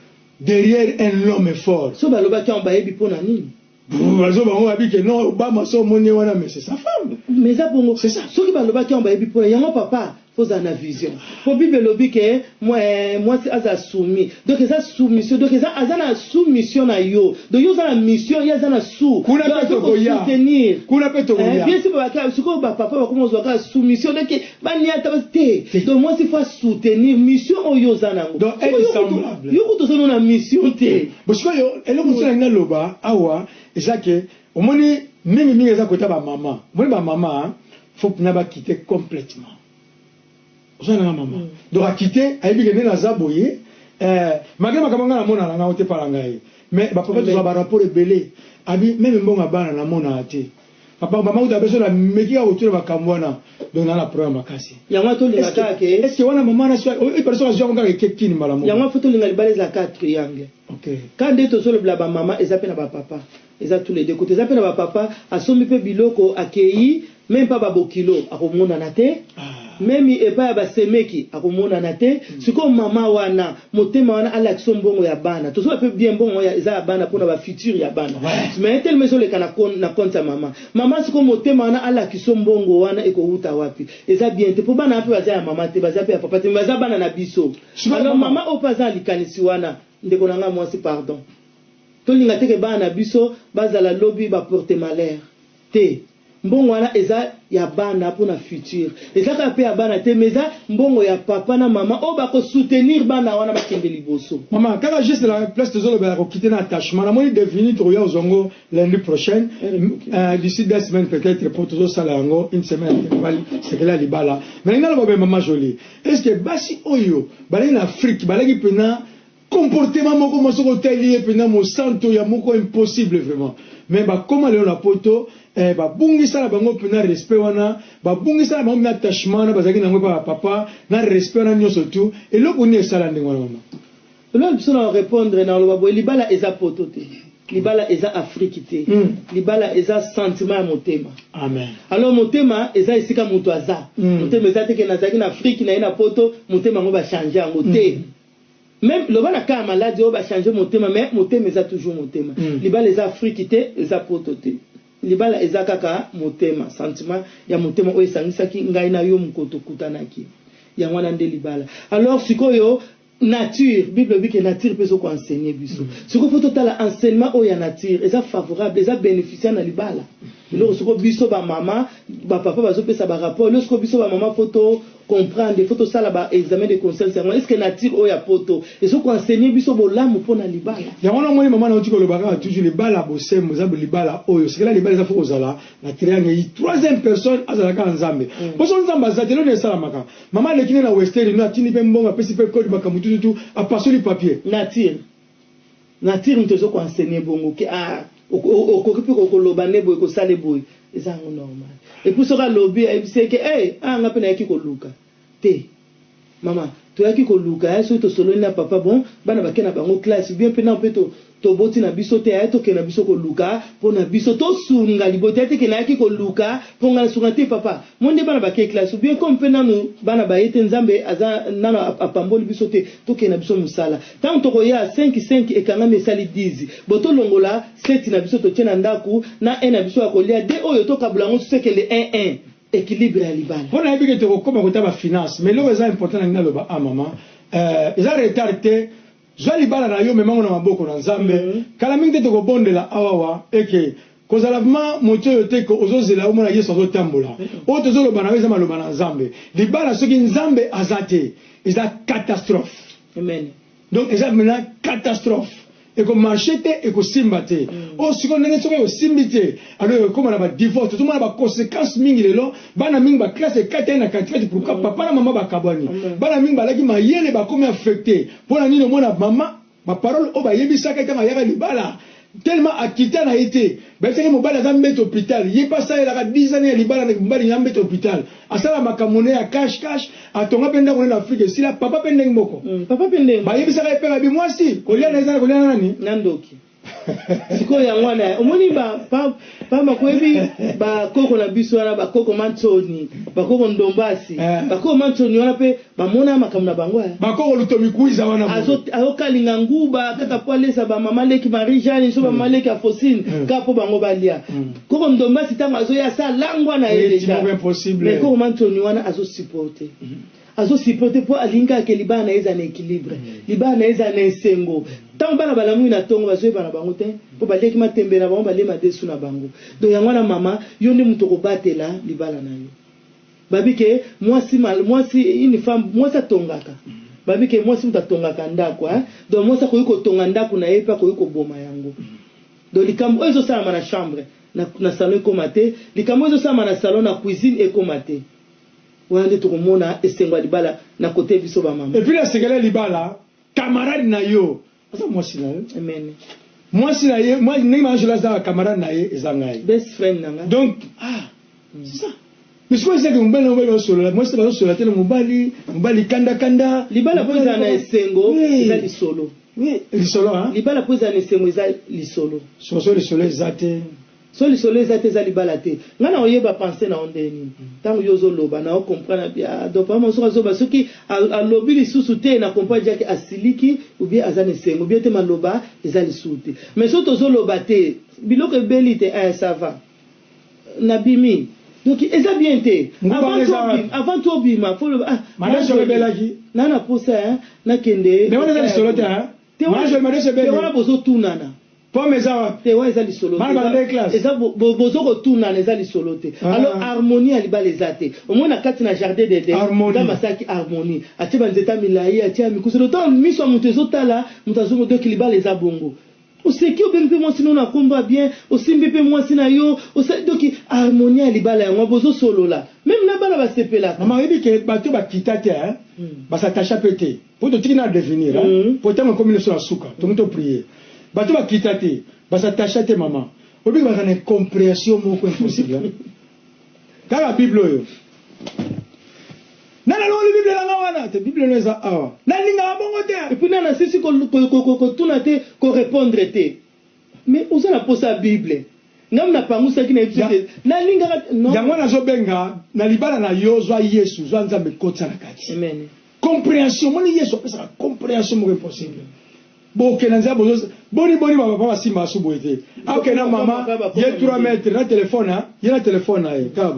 derrière un homme fort. So balobaki yango, bayebi mpo na nini. Bazo bango babi ke non, Obama so omoni ye wana, mais c'est sa femme. Mais eza bongo. C'est ça. Soki balobaki yango, bayebi mpona yango. Papa, fozala na vision, po Bible elobi ke mwasi aza soumis. Donc eza soumission, donc eza aza na soumission na yo. Donc yo oza na mission, ye aza na sous. Kuna Donc mpe aza tokoya. kosoutenir. Kuna mpe tokoya. Bien sûr, babaka sikoyo bapapa bakoma ozwa kaka soumission, donc baniata te. Te. Donc mwasi fo asoutenir mission oyo oza nango. Donc, Sikoyo aide yo kutu- semblable. yo kutu oza no na mission te. Bon, sikoyo eloko mosusu nalingi naloba awa eza ke omoni mingimingi eza kota bamama. Omoni bamama fo mpena bakite complètement. Oza nanga mama, donc akite, ayebi ke nde naza boye, malgré makambo ngai namona na ngai te pala ngai, mais bapapa tozwa barapport ebele. Abi même mbongo ya bana namonaka te. Papa, mama kuta biso na meki kaka kotuna makambo wana. Donc naa na problème makasi. Yango tolinga kaka ke Est ce que wana mama na soki azwi yango kaka ekekini mbala moko? Yango fo tolinga libala ezala kaka triangle. Ka nde tozolobela bamama, eza mpe na bapapa, eza tous les deux côtés. Eza mpe na bapapa asombi mpe biloko, akei même mpa babokilo, akomonana te. Même epai ya basemeki, akomonana te. Sikoyo mama wana, motema wana alakisa mbongo ya bana, tozoba mpe bien, mbongo eza ya bana mpona bafutur ya bana, mais telema ezoleka na compte ya mama. Mama sikoyo, motema wana alakisa mbongo wana ekowuta wapi? Eza bien te, mpo bana mpe baza ya mama te, baza mpe ya papa te, mais baza bana na biso. Alors mama oyo mpe aza na likanisi wana, ndeko na ngai mwasi, pardon, tolinga teke bana na biso bazala lobi baporte malheur te. Mbongo wana eza ya bana mpona futur, eza kaka mpe ya bana te, mais eza mbongo ya papa na mama oyo bakosoutenir bana wana bakende liboso. Mama, kaka juste la place tozolobela kokite na attachement, namoni devini tokoya kozwa yango lundi prochaine, d'ici 2 semaines peut-être, po tozosala yango une semaine intervalle sekele ya libala. Mais nalingi naloba boye, mama Jolie, est ce que basi oyo balaki na Afrique balaki mpena comportement moko mo soki otali ye mpena mosanto ya moko impossible vraiment, mais bakóma lelo na poto, babungisa na bango mpena respect wana, babungisa na bango mpena attachement wana bazalaki nango epa bapapa na respect wana nyonso tu? Eloko nini esala ndenge wana, mama? Eloko biso na répondre na oloba boye: libala eza poto te, libala eza Afrique te. Libala eza sentiment ya motema. Amen. Alors motema eza esika moto aza. Motema eza te ke nazalaki na Afrique, na ye na poto, motema yango bachange yango te. Même loba na cas ya maladi oyo bachange motema, mais motema eza toujours motema. Libala eza Afrique te, eza poto te. Libala eza kaka motema, sentiment ya motema oyo esangisaki ngai na yo mokolo tokutanaki. Yango wana nde libala. Alors sikoyo nature, Bible elobi ke nature mpe ezokoenseigner biso. Sikoyo fo totala enseignement oyo ya nature eza favorable, eza bénéficiaire na libala. Biloko soko biso ba mama, ba papa bazopesa ba rapport, lelo soko biso ba mama faut to comprendre, faut tosala ba examen de conscience yango. Est-ce que nature oyo ya poto ezo ko enseigner biso bolamu pona libala? Yango wana omoni mama nauti koloba kaka toujours libala bosembo eza libala oyo sekela libala eza fo kozala na triangle yi troisième personne azala kaka Nzambe. Po soki Nzambe aza te eloko nini esalamaka? Mama aleki nde na western union atindi pe mbongo apesi pe code makambo tututu apasoli papier. Nature. Nature mutu ezo ko enseigner bongo ke ah okoki pe koloba nde boye kosala boye eza yango normal. Et puis soki alobi ayebisi ye ke eh ah nga pe nayaki koluka te mama toyaki koluka eh soki tosololi na papa bon bana bake na bango classe bien pe nanu pe toboti na biso te eh tokende na biso koluka pona biso tosunga libota te ke nayaki koluka po nga nasunga te papa Moi nde bana bake classe ou bien comme pe nanu bana baye te nzambe aza nanu apamboli biso te tokende na biso musala tangu tokoya 5 5 ekangami esali 10 bon tolongola 7 na biso totie na ndaku na 1 na biso ya kolia 2 oyo tokabola yango susu ekende 1 1 equilibre ya libala. Po nayebi ke tokokoma kota ba finance mais eloko eza important nalingi naloba ah maman euh eza retard te Zwa libala na yo mema ngo na maboko na nzambe kala mingi te toko bondela awawa eke kozala vraiment moto oyo te ke ozo zela omona yesu azo tambola oyo tozo loba na yo eza maloba na nzambe libala soki nzambe aza te eza catastrophe. Amen. Donc eza maintenant catastrophe eko marche te eko simba te oyo sikoyo ndenge soki osimbi te alors ekoma na ba divorce tozomona ba consequences mingi lelo Bana mingi ba classe ekatani na kati kati pourquoi papa na maman bakabwani bana mingi balaki mayele bakomi affecte pona nini omona maman ba parole oyo bayebisaka ye tango ayaka libala tellement akita na ye te bayebisaki mobali aza mbeto hopital ye pe asalelaka 10 ans ya libala na mobali na mbeto hopital asala makambo ne ya cash cash atonga pe ndako ne na Afrique esila papa pe ndenge moko papa pe ndenge bayebisaka ye pe babi mwasi kolia na eza kolia na nani na ndoki Sikoyo yango wana omoni ba pa pamba koyebi ba koko na biso wana ba koko mantsoni ba koko ndombasi Eh. ba koko mantsoni wana pe bamona makambo na bango eh. Bakoko lutomikuiza wana boye. Azo azokalinga nguba kaka po alesa ba mama leki Marie Jeanne so ba mama leki Afosine kaka po bango balia. Koko ndombasi tango azoya asa alangwa na ye Eti deja. moko impossible. Mais koko mantsoni wana azo supporter. Azo supporter po alingi kaka ke libala na ye ezala na equilibre, libala na ye ezala na esengo. Tango bana balamuki na tongo bazo yeba na bango te po baliaki matembe na bango, balie madesu na bango. Donc yango wana mama yo nde mutu okobatela libala na yo. Babi ke mwasi mwasi une femme mwasi atongaka. Babi ke mwasi mutu atongaka ndaku hein. Donc mwasi akoki kotonga ndaku na ye pe akoki koboma yango. Donc likambo oyo ezo salama na chambre na salon ekoma te, likambo oyo ezo salama na salon na cuisine ekoma te. Wana nde tokomona esengo ya libala na cote biso ba mama. Et puis na sekele ya libala camarade na yo aza mwasi na yo. Amen. Mwasi na ye ndenge ma Angela aza camarade na ye eza ngai. Best friend na nga. Donc ah c'est ça. Mais sikoyo ezaki mobali na mobali bazosolola mwasi bazosolola te na mobali mobali kanda kanda. Libala po ezala na esengo eza lisolo. Oui lisolo hein. Libala po ezala na esengo eza lisolo. Soso lisolo eza te. Soki lisolo eza te eza libala te. Nga nako yeba pense na yo ndenge nini? Tangu yo ozo loba nao comprendre na bi ah donc papa masuka azoba soki alobi lisusu te na comprendre dejà ke asiliki ou bien aza na esengo ou bien te maloba eza lisusu te. Mais soki tozo loba te biloko ebeli te eh ça va na bimi donc eza bien te. Nguba wana eza wapi? Avant tout obima faut oloba ah Madesu ebelaki. Na na posa hein nakende. Mais wana eza lisolo te hein. Te wana bozo tunana. Pomme eza wapi? Te wana eza lisolo te. Bana bakendaki classe? Eza bozo kotunana eza lisolo te. Ah. Alors harmonie ya libala eza te. Omoni na kati na jardin d'Eden, Harmonie. Nzambe asalaki harmonie. Atie ba nzete ya milayi, atie ya mikuse. Donc tango miso ya moto ezo tala, moto azo donc libala eza bongo. Oseki obengi pe mwasi no na kombo ya bien, osimbi pe mwasi na yo, osali donc harmonie ya libala yango wana bozo solola. Meme na bana basepelaka. Maman oyebi ke bato bakita te hein, ba s'attacha pe te. Po totiki na devenir hein po tango ekomi na biso na suka tongi to prier bato bakita te ba s'attacha te maman oyebi ke bazalaka na incomprehension moko impossible hein kaka bible oyo nani alongoli bible na nga wana te bible no eza awa nalingaka bongo te Et puis nani asisi kotuna te ko repondre te mais oza na posa ya bible nga na pangusaki na yebisi te nalingaka non yango nazo benga na libala na yo zwa yesu zwa nzambe kotisa na kati amen Comprehension omoni yesu apesaka comprehension moko impossible bokende na nzela bozo boni boni ba papa basimbaka su boye te akende na mama ye 3 mètre na telefone ye na telefone na ye kaka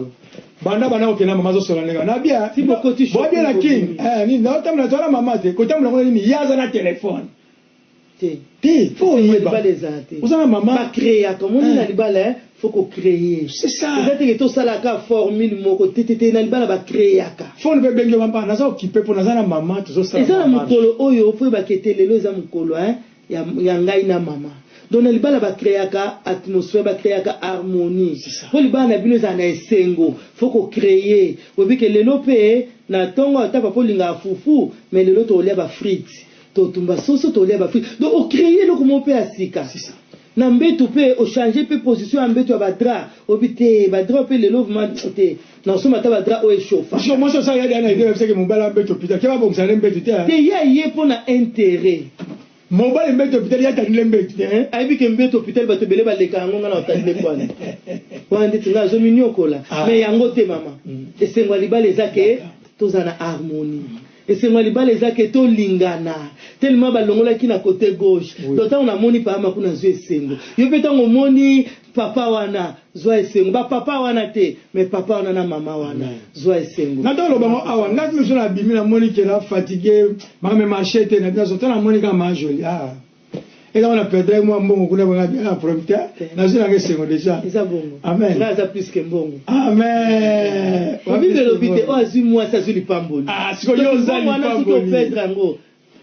banda banda kokende na mama azosola ndenge na bien boa bien na king eh, nini naotambola toa na mama te kotambola ngo nini ye aza na telefone. Te. Te, faut Esengo ya oyeba. libala ezala te. Oza na mama. Ba créaka, omoni na libala hein, faut ko créer. C'est ça. Eza te ke tosalaka formule moko te te te, na libala ba créaka. Phone pe ebengi yo mama, naza occupe po naza na mama tozosala Eza na mwa marche. mokolo oyo faut oyeba ke te lelo eza mokolo hein ya ya ngai na mama. Donc na libala ba creaka atmosphère, ba creaka harmonie. C'est ça. Po libala na bino ezala na esengo, faut ko creer. Oyebi ke lelo pe na tongo ata papa olingaka fufu, mais lelo tokolia ba frites. Totumba soso tolia ba fruits. Donc o créer eloko moko pe ya sika. C'est ça. Na mbetu pe o changer pe position ya mbetu ya ba draps. Obi te ba draps pe lelo vraiment te. Na osomba ata ba draps oyo echauffa. Siko mwasi osala ya na idée yebisaki mobali ya mbetu hôpital ke babongisa nde mbetu te. Te ye aye mpo na intérêt. Mobali mbetu hôpital ye atandile mbetu. Eh, ayebi ke mbetu hôpital bato ebele baleka yango nga na otandile kwani. Wana ndeti nga azominiokola. Ah. Mais yango te mama. Esengo ya libala eza ke tozala na harmonie. Esengo ya libala eza ke tolingana tellement balongolaki na cote gauche. Oui. Donc tango namoni papa Maku nazui esengo. Yo pe tango omoni papa wana zua esengo. Ba papa wana te mais papa wana na mama wana zua esengo. Na toloba ngo awa nga miso na bimi na moni ke na fatigue makambo marché te na bino so tala moni ka ma jolie ah. Eza wana perdre mwa mbongo kuna banga bien na problème te. Nazui nanga esengo déjà. Eza bongo. Amen. Nga aza plus que mbongo. Amen. Bible elobi te oyo azui mwasi azui lipamboli. Ah, sikoyo yo oza Mbongo wana soki lipamboli. operdre yango.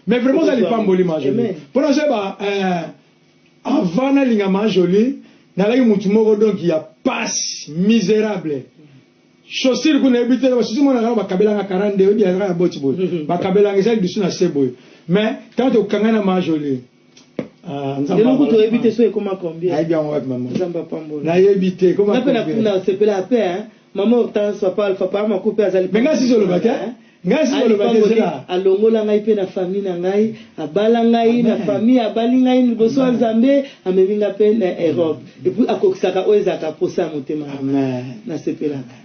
Mais vraiment oza lipamboli ma jolie. Amen. Pona ozoyeba euh, avant nalinga ma jolie nalaki mutu moko donc ya passe misérable. Chaussure kuna yebi te ba chaussure mona kaka bakabelanga 42 oyebi ya ya boti boye. Bakabelanga eza lidusu na se boye. Mais tant tokanga na ma jolie. Ah, Nzambe Lelo kutu amala. oyebi te so ekoma combien. Nayebi yango wapi mama. Nzambe apambola. Nayebi te koma. Nga pe na kuna sepela pe hein. Maman Hortense, papa Alpha, papa Maku pe azali. Mais nga sisi oloba te. Nga sisi oloba te zela. Alongola ngai pe na famille na ngai, abala ngai na famille, abali ngai liboso ya Nzambe, amemi ngai pe na Europe. Et puis akokisaka oyo ezalaka posa ya motema na ngai. Amen. Nasepelaka.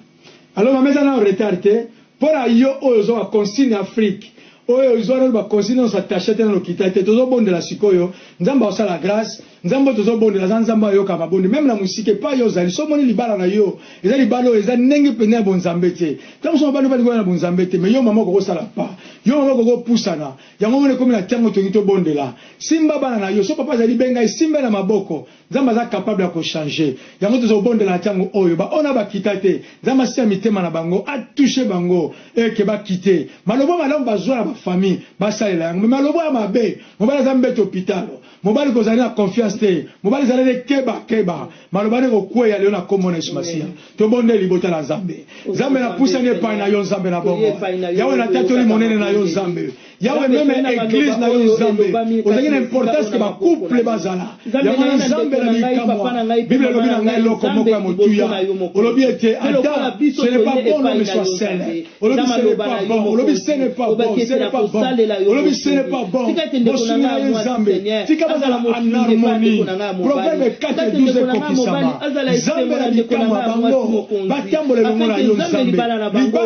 Alors mama eza na retard te pona yo oyo ozo ba consigne Afrique oyo ozwa nanu ba consigne nionso attache te na lokita te tozobondela sikoyo Nzambe akosala grace Nzambe oyo tozobondela aza Nzambe ayoka mabondi meme na mosika epai yo ozali soki omoni libala na yo eza libala oyo eza ndenge mpenza ya bonzambe te ntango mosusu mobali oyo na bonzambe te mais yo mama okoki kosala pa yo mama okoki kopusana yango omoni ekomi na ntango tolingi tobondela simba bana na yo so papa azali benga ye simba ye na maboko Nzambe aza capable ya ko changer. Yango tozo bondela na tango oyo. Ba oyo na ba kita te. Nzambe asia mitema na bango, a toucher bango et que ba quitter. Malobo malamu bazua na ba famille, ba salela yango. Mais malobo ya mabe, mobali aza mbeto hopital. Mobali kozala na confiance te. Mobali zala nde keba keba. Maloba nde kokweya lelo na kombo na Yesu Masiya. Tobondeli libota na Nzambe. Nzambe na pusani epai na yo Nzambe na bomoi. Yawe na tatoli monene na yo Nzambe. Yawe meme eglise na yo Nzambe ozalaki na importance ke ba couple bazala yango wana Nzambe na bikamwa Bible elobi na ngai eloko moko ya motuya olobi ete Adam ce n'est pas bon l'homme soit seul olobi ce n'est pas bon olobi ce n'est pas bon ce n'est pas bon olobi ce n'est pas bon mosungi na ye Nzambe tika bazala en harmonie Proverbe 4 12 ekokisama Nzambe na bikamwa bango batambola elongo na yo Nzambe libala na bango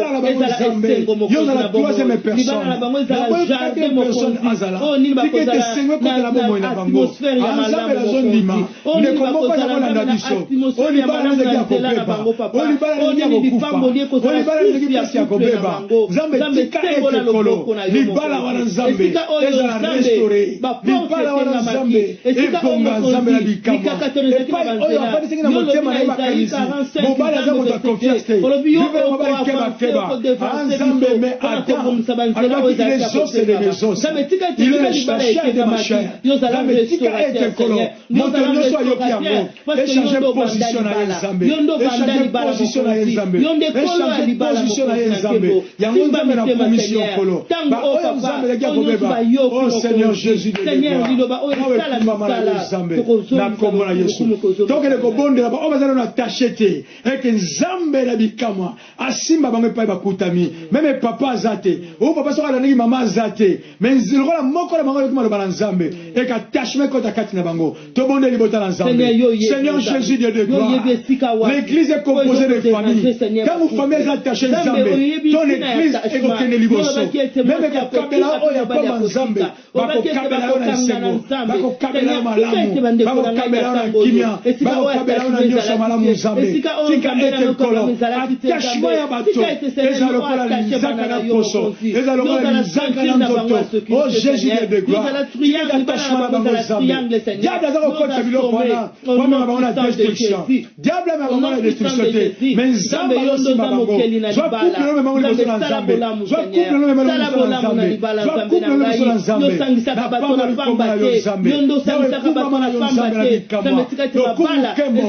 Nzambe yo ozala troisième personne naboyi quatrième personne azala tika ete esengo ekota na bomoi na bango Nzambe nazondima ndeko moko aza kolanda biso oyo libala na ezalaki ya kobeba oyo libala na ezalaki ya kokufa oyo libala na ezalaki mpasi ya kobeba Nzambe tika ete Nkolo libala wana Nzambe ezala restaure libala wana Nzambe ebonga Nzambe na bikamwa epai oyo afandisaki na motema na ye makanisi mobali aza moto ya confiance te vivre mobali keba keba ah Nzambe mais Adam alobaki il est os de mes os il est la chair de ma chair Nzambe tika ete Nkolo moto nyonso ayoki yango echange position na ye Nzambe echange position na ye Nzambe echange position na ye Nzambe yango Nzambe na kumisi yo Nkolo ba oyo Nzambe elaki ya kobeba oh Seigneur Jésus de gloire nawe kumbama na yo Nzambe na kombo na Yesu tokende kobondela ba oyo bazali na attaché te ete Nzambe na bikamwa asimba bango epai bakutami meme papa aza te oyo papa soki alandaki mama aza te mais lokola moko na bango ayoki maloba na Nzambe eke attachement ekota kati na bango tobondeli libota na Nzambe Seigneur Jésus Dieu de gloire l'église est composée de famille ntango famille eza attaché Nzambe ton église ekokende liboso meme ekokabela oyo akoma Nzambe Bakokabela yo na esengo, bakokabela yo malamu, bakokabela yo na kimia, bakokabela yo na nyonso ya malamu. Nzambe, tika ete Nkolo, attachement ya bato ezala lokola linzaka na poso, ezala lokola linzaka na. na nzoto. Oh Jésus Dieu de gloire, tika ete attachement na bango Nzambe. Diable aza kokotisa biloko wana po amema bango na destruction. Diable amema bango na destruction te, mais Nzambe azosimba bango. Zwa couple no mema bango liboso na Nzambe. Zwa couple no mema bango liboso na Nzambe. Zwa couple no liboso na Nzambe. Napamboli kombo na yo Nzambe. Yawe kumbama na yo Nzambe na bikamwa. Lokumu nkembo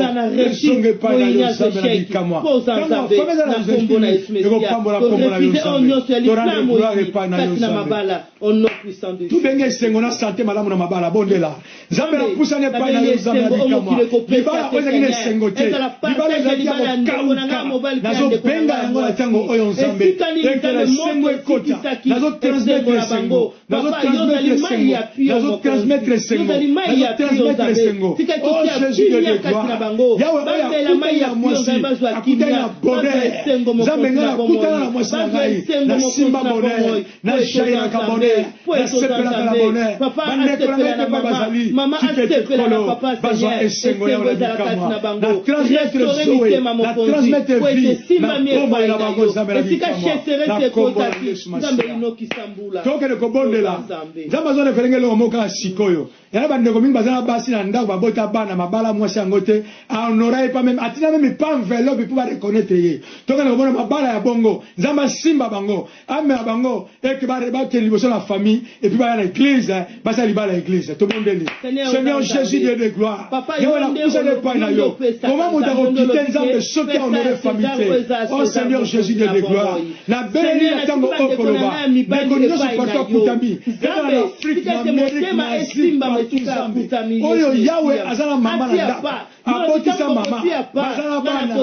ezonga epai na yo Nzambe na bikamwa. Tango famille eza na esprit ekopambola kombo na yo Nzambe. To rendre gloire epai na yo Nzambe. Tobenge esengo na sante malamu na mabala. Bondela. Nzambe napusani epai na yo Nzambe na bikamwa. Libala oyo ezalaki na esengo te, libala ezalaki ya kokauka, nazobenga yango na ntango oyo Nzambe, ete na esengo ekota. Nazo transmettre esengo, nazo transmettre esengo, nazo transmettre esengo, nazo transmettre esengo. Oh Jesus Dieu de gloire, Yahweh oyo akutani na mwasi, akutani na bonheur. Nzambe ngai nakutana na mwasi na ngai, nasimba bonheur. Na jaillaka bonheur, na sepelaka na bonheur. Ba ndeko na ngai pe pa bazali, tika ete Nkolo bazwa esengo yawe na bikamwa. Na transmettre Zoe, na transmettre vie na bomoi na bango Nzambe na bikamwa, na kombo na Yesu Masiya. Tokende kobondela. Nzambe azo refere nga eloko moko kaka sikoyo. Yana ba ndeko mingi baza na basi na ndako babota bana mabala mwasi yango te a honora ye pas meme atinda meme pa enveloppe po ba reconnaitre ye. Tokende komona mabala ya bongo Nzambe asimba bango amema bango et que ba bakende liboso na famille et puis baya na eglise basala libala ya eglise. Tobondeli. Seigneur Jesus Dieu de gloire, Yawe napusani epai na yo. Comment moto akokite Nzambe soki a honore famille te? Oh Seigneur Jesus Dieu de gloire, Nabeleli na tango oyo koloba, ndeko nionso partout akutami, ezala na Afrique, na Amerique, na Asie, partout Nzambe, oyo Yahweh aza na mama na ndako, abotisa mama, baza na bana,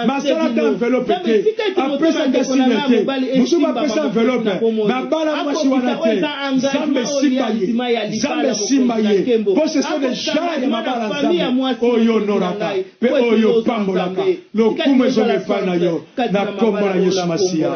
mais asala ata enveloppe te, apesa ata signe te, mosusu bapesa enveloppe, mais abala mwasi wana te, Nzambe simba ye, Nzambe simba ye, po ce sont des genres ya mabala Nzambe oyo honoraka pe oyo opambolaka, lokumu ezonga epai na yo. Na kombo na Yesu Masiya.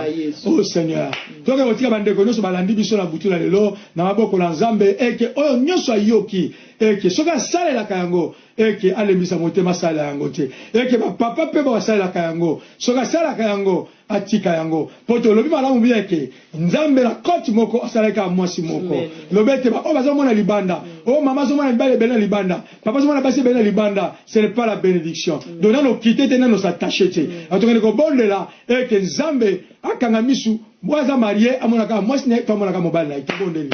Oh Seigneur, toke kotika bandeko nyonso balandi biso na butu na lelo na maboko na Nzambe, eke oyo nyonso ayoki, eke soki asalelaka yango, eke alembisa motema asalela yango te, eke ba papa pe basalelaka yango, soki asalaka yango atika yango, po tolobi malamu bien eke Nzambe na cote moko asalaki kaka mwasi moko. Loba ete ba oyo bazomona libanda, oyo mama azomona mibali ebele na libanda, papa azomona basi ebele na libanda, ce n'est pas la benediction. Donc nano okite te, nano s'attache te. Tokende kobondela ete Nzambe akanga misu, oyo aza marie amona kaka mwasi na ye to amona kaka mobali na ye. Tobondeli.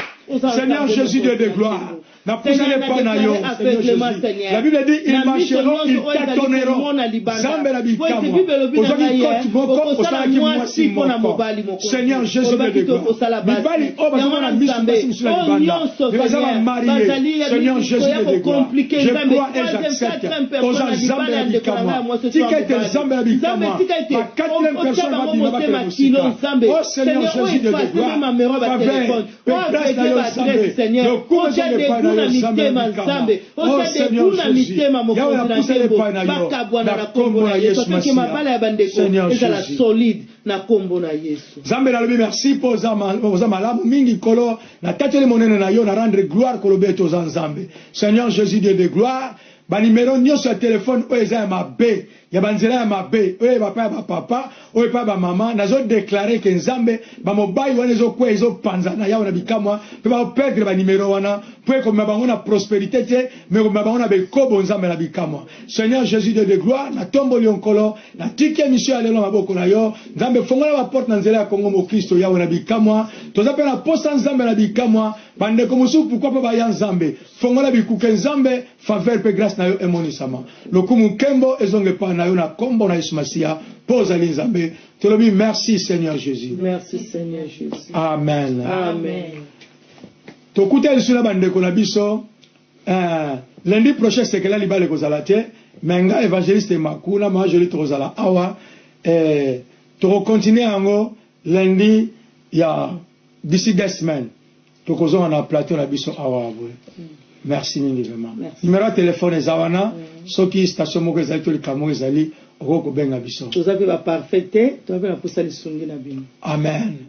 Seigneur Jesus Dieu de gloire. Napusani epai na yo, Seigneur Jesus. La Bible dit, ils marcheront, ils tâtonneront. Nzambe na bikamwa. Ozwaki cote moko, osalaki mwasi moko. Seigneur Jesus de gloire. Mibali oyo bazomona misu basi mosusu na libanda, mais baza ba mariés. Seigneur Jesus de gloire. Je crois et j'accepte. Oza Nzambe ya bikamwa. Tika ete Nzambe ya bikamwa, ba quatrième personne babima bakende mosika. Oh Seigneur Jesus de gloire. Faveur Mpe grâce na yo Nzambe, lokumu ezonga epai na yo Nzambe ya bikamwa. Oh Seigneur Jesus, Yawe napusani epai na yo na kombo na Yesu Masiya. Seigneur Jesus. Nzambe nalobi merci mpo oza malamu mingi Nkolo, natatoli monene na yo, na rendre gloire koloba ete oza Nzambe. Seigneur Jesus Dieu de gloire, ba numero nyonso ya telephone oyo eza ya mabe ya ba nzela ya mabe oyo epa ya ba papa oyo epa ya ba mama nazo declare ke nzambe ba mobayi wana ezo kweya ezo panzana yawe na bikamwa pe bao perdre ba numero wana po ekomema bango na prosperite te mais ekomema bango na bekobo nzambe na bikamwa seigneur jesus dieu de gloire na tomboli yo nkolo na tiki emission ya lelo na maboko na yo nzambe fongola ba porte na nzela ya kongo mokristo yawe na bikamwa toza pe na posa nzambe na bikamwa ba ndeko mosusu pourquoi pas baya nzambe fongola bikuke nzambe Faveur pe grace na yo emonisama. Lokumu nkembo ezonga epai na yo na kombo na Yesu Masiya po ozali Nzambe. Tolobi merci Seigneur Jesus. Merci Seigneur Jesus. Amen. Amen. Tokutani lisusu na bandeko na biso eh, lundi prochain sekela libala ekozala te mais nga evangeliste Maku na ma Jolie tokozala awa eh, tokocontinue yango lundi ya d'ici deux semaines Tokozonga na plateau na biso awa boye. Merci mingi vraiment. Numero ya telephone eza wana soki station moko ezali to likambo moko ezali okoki kobenga biso. Toza pe ba parfait te, toza pe na posa lisungi na bino. Amen.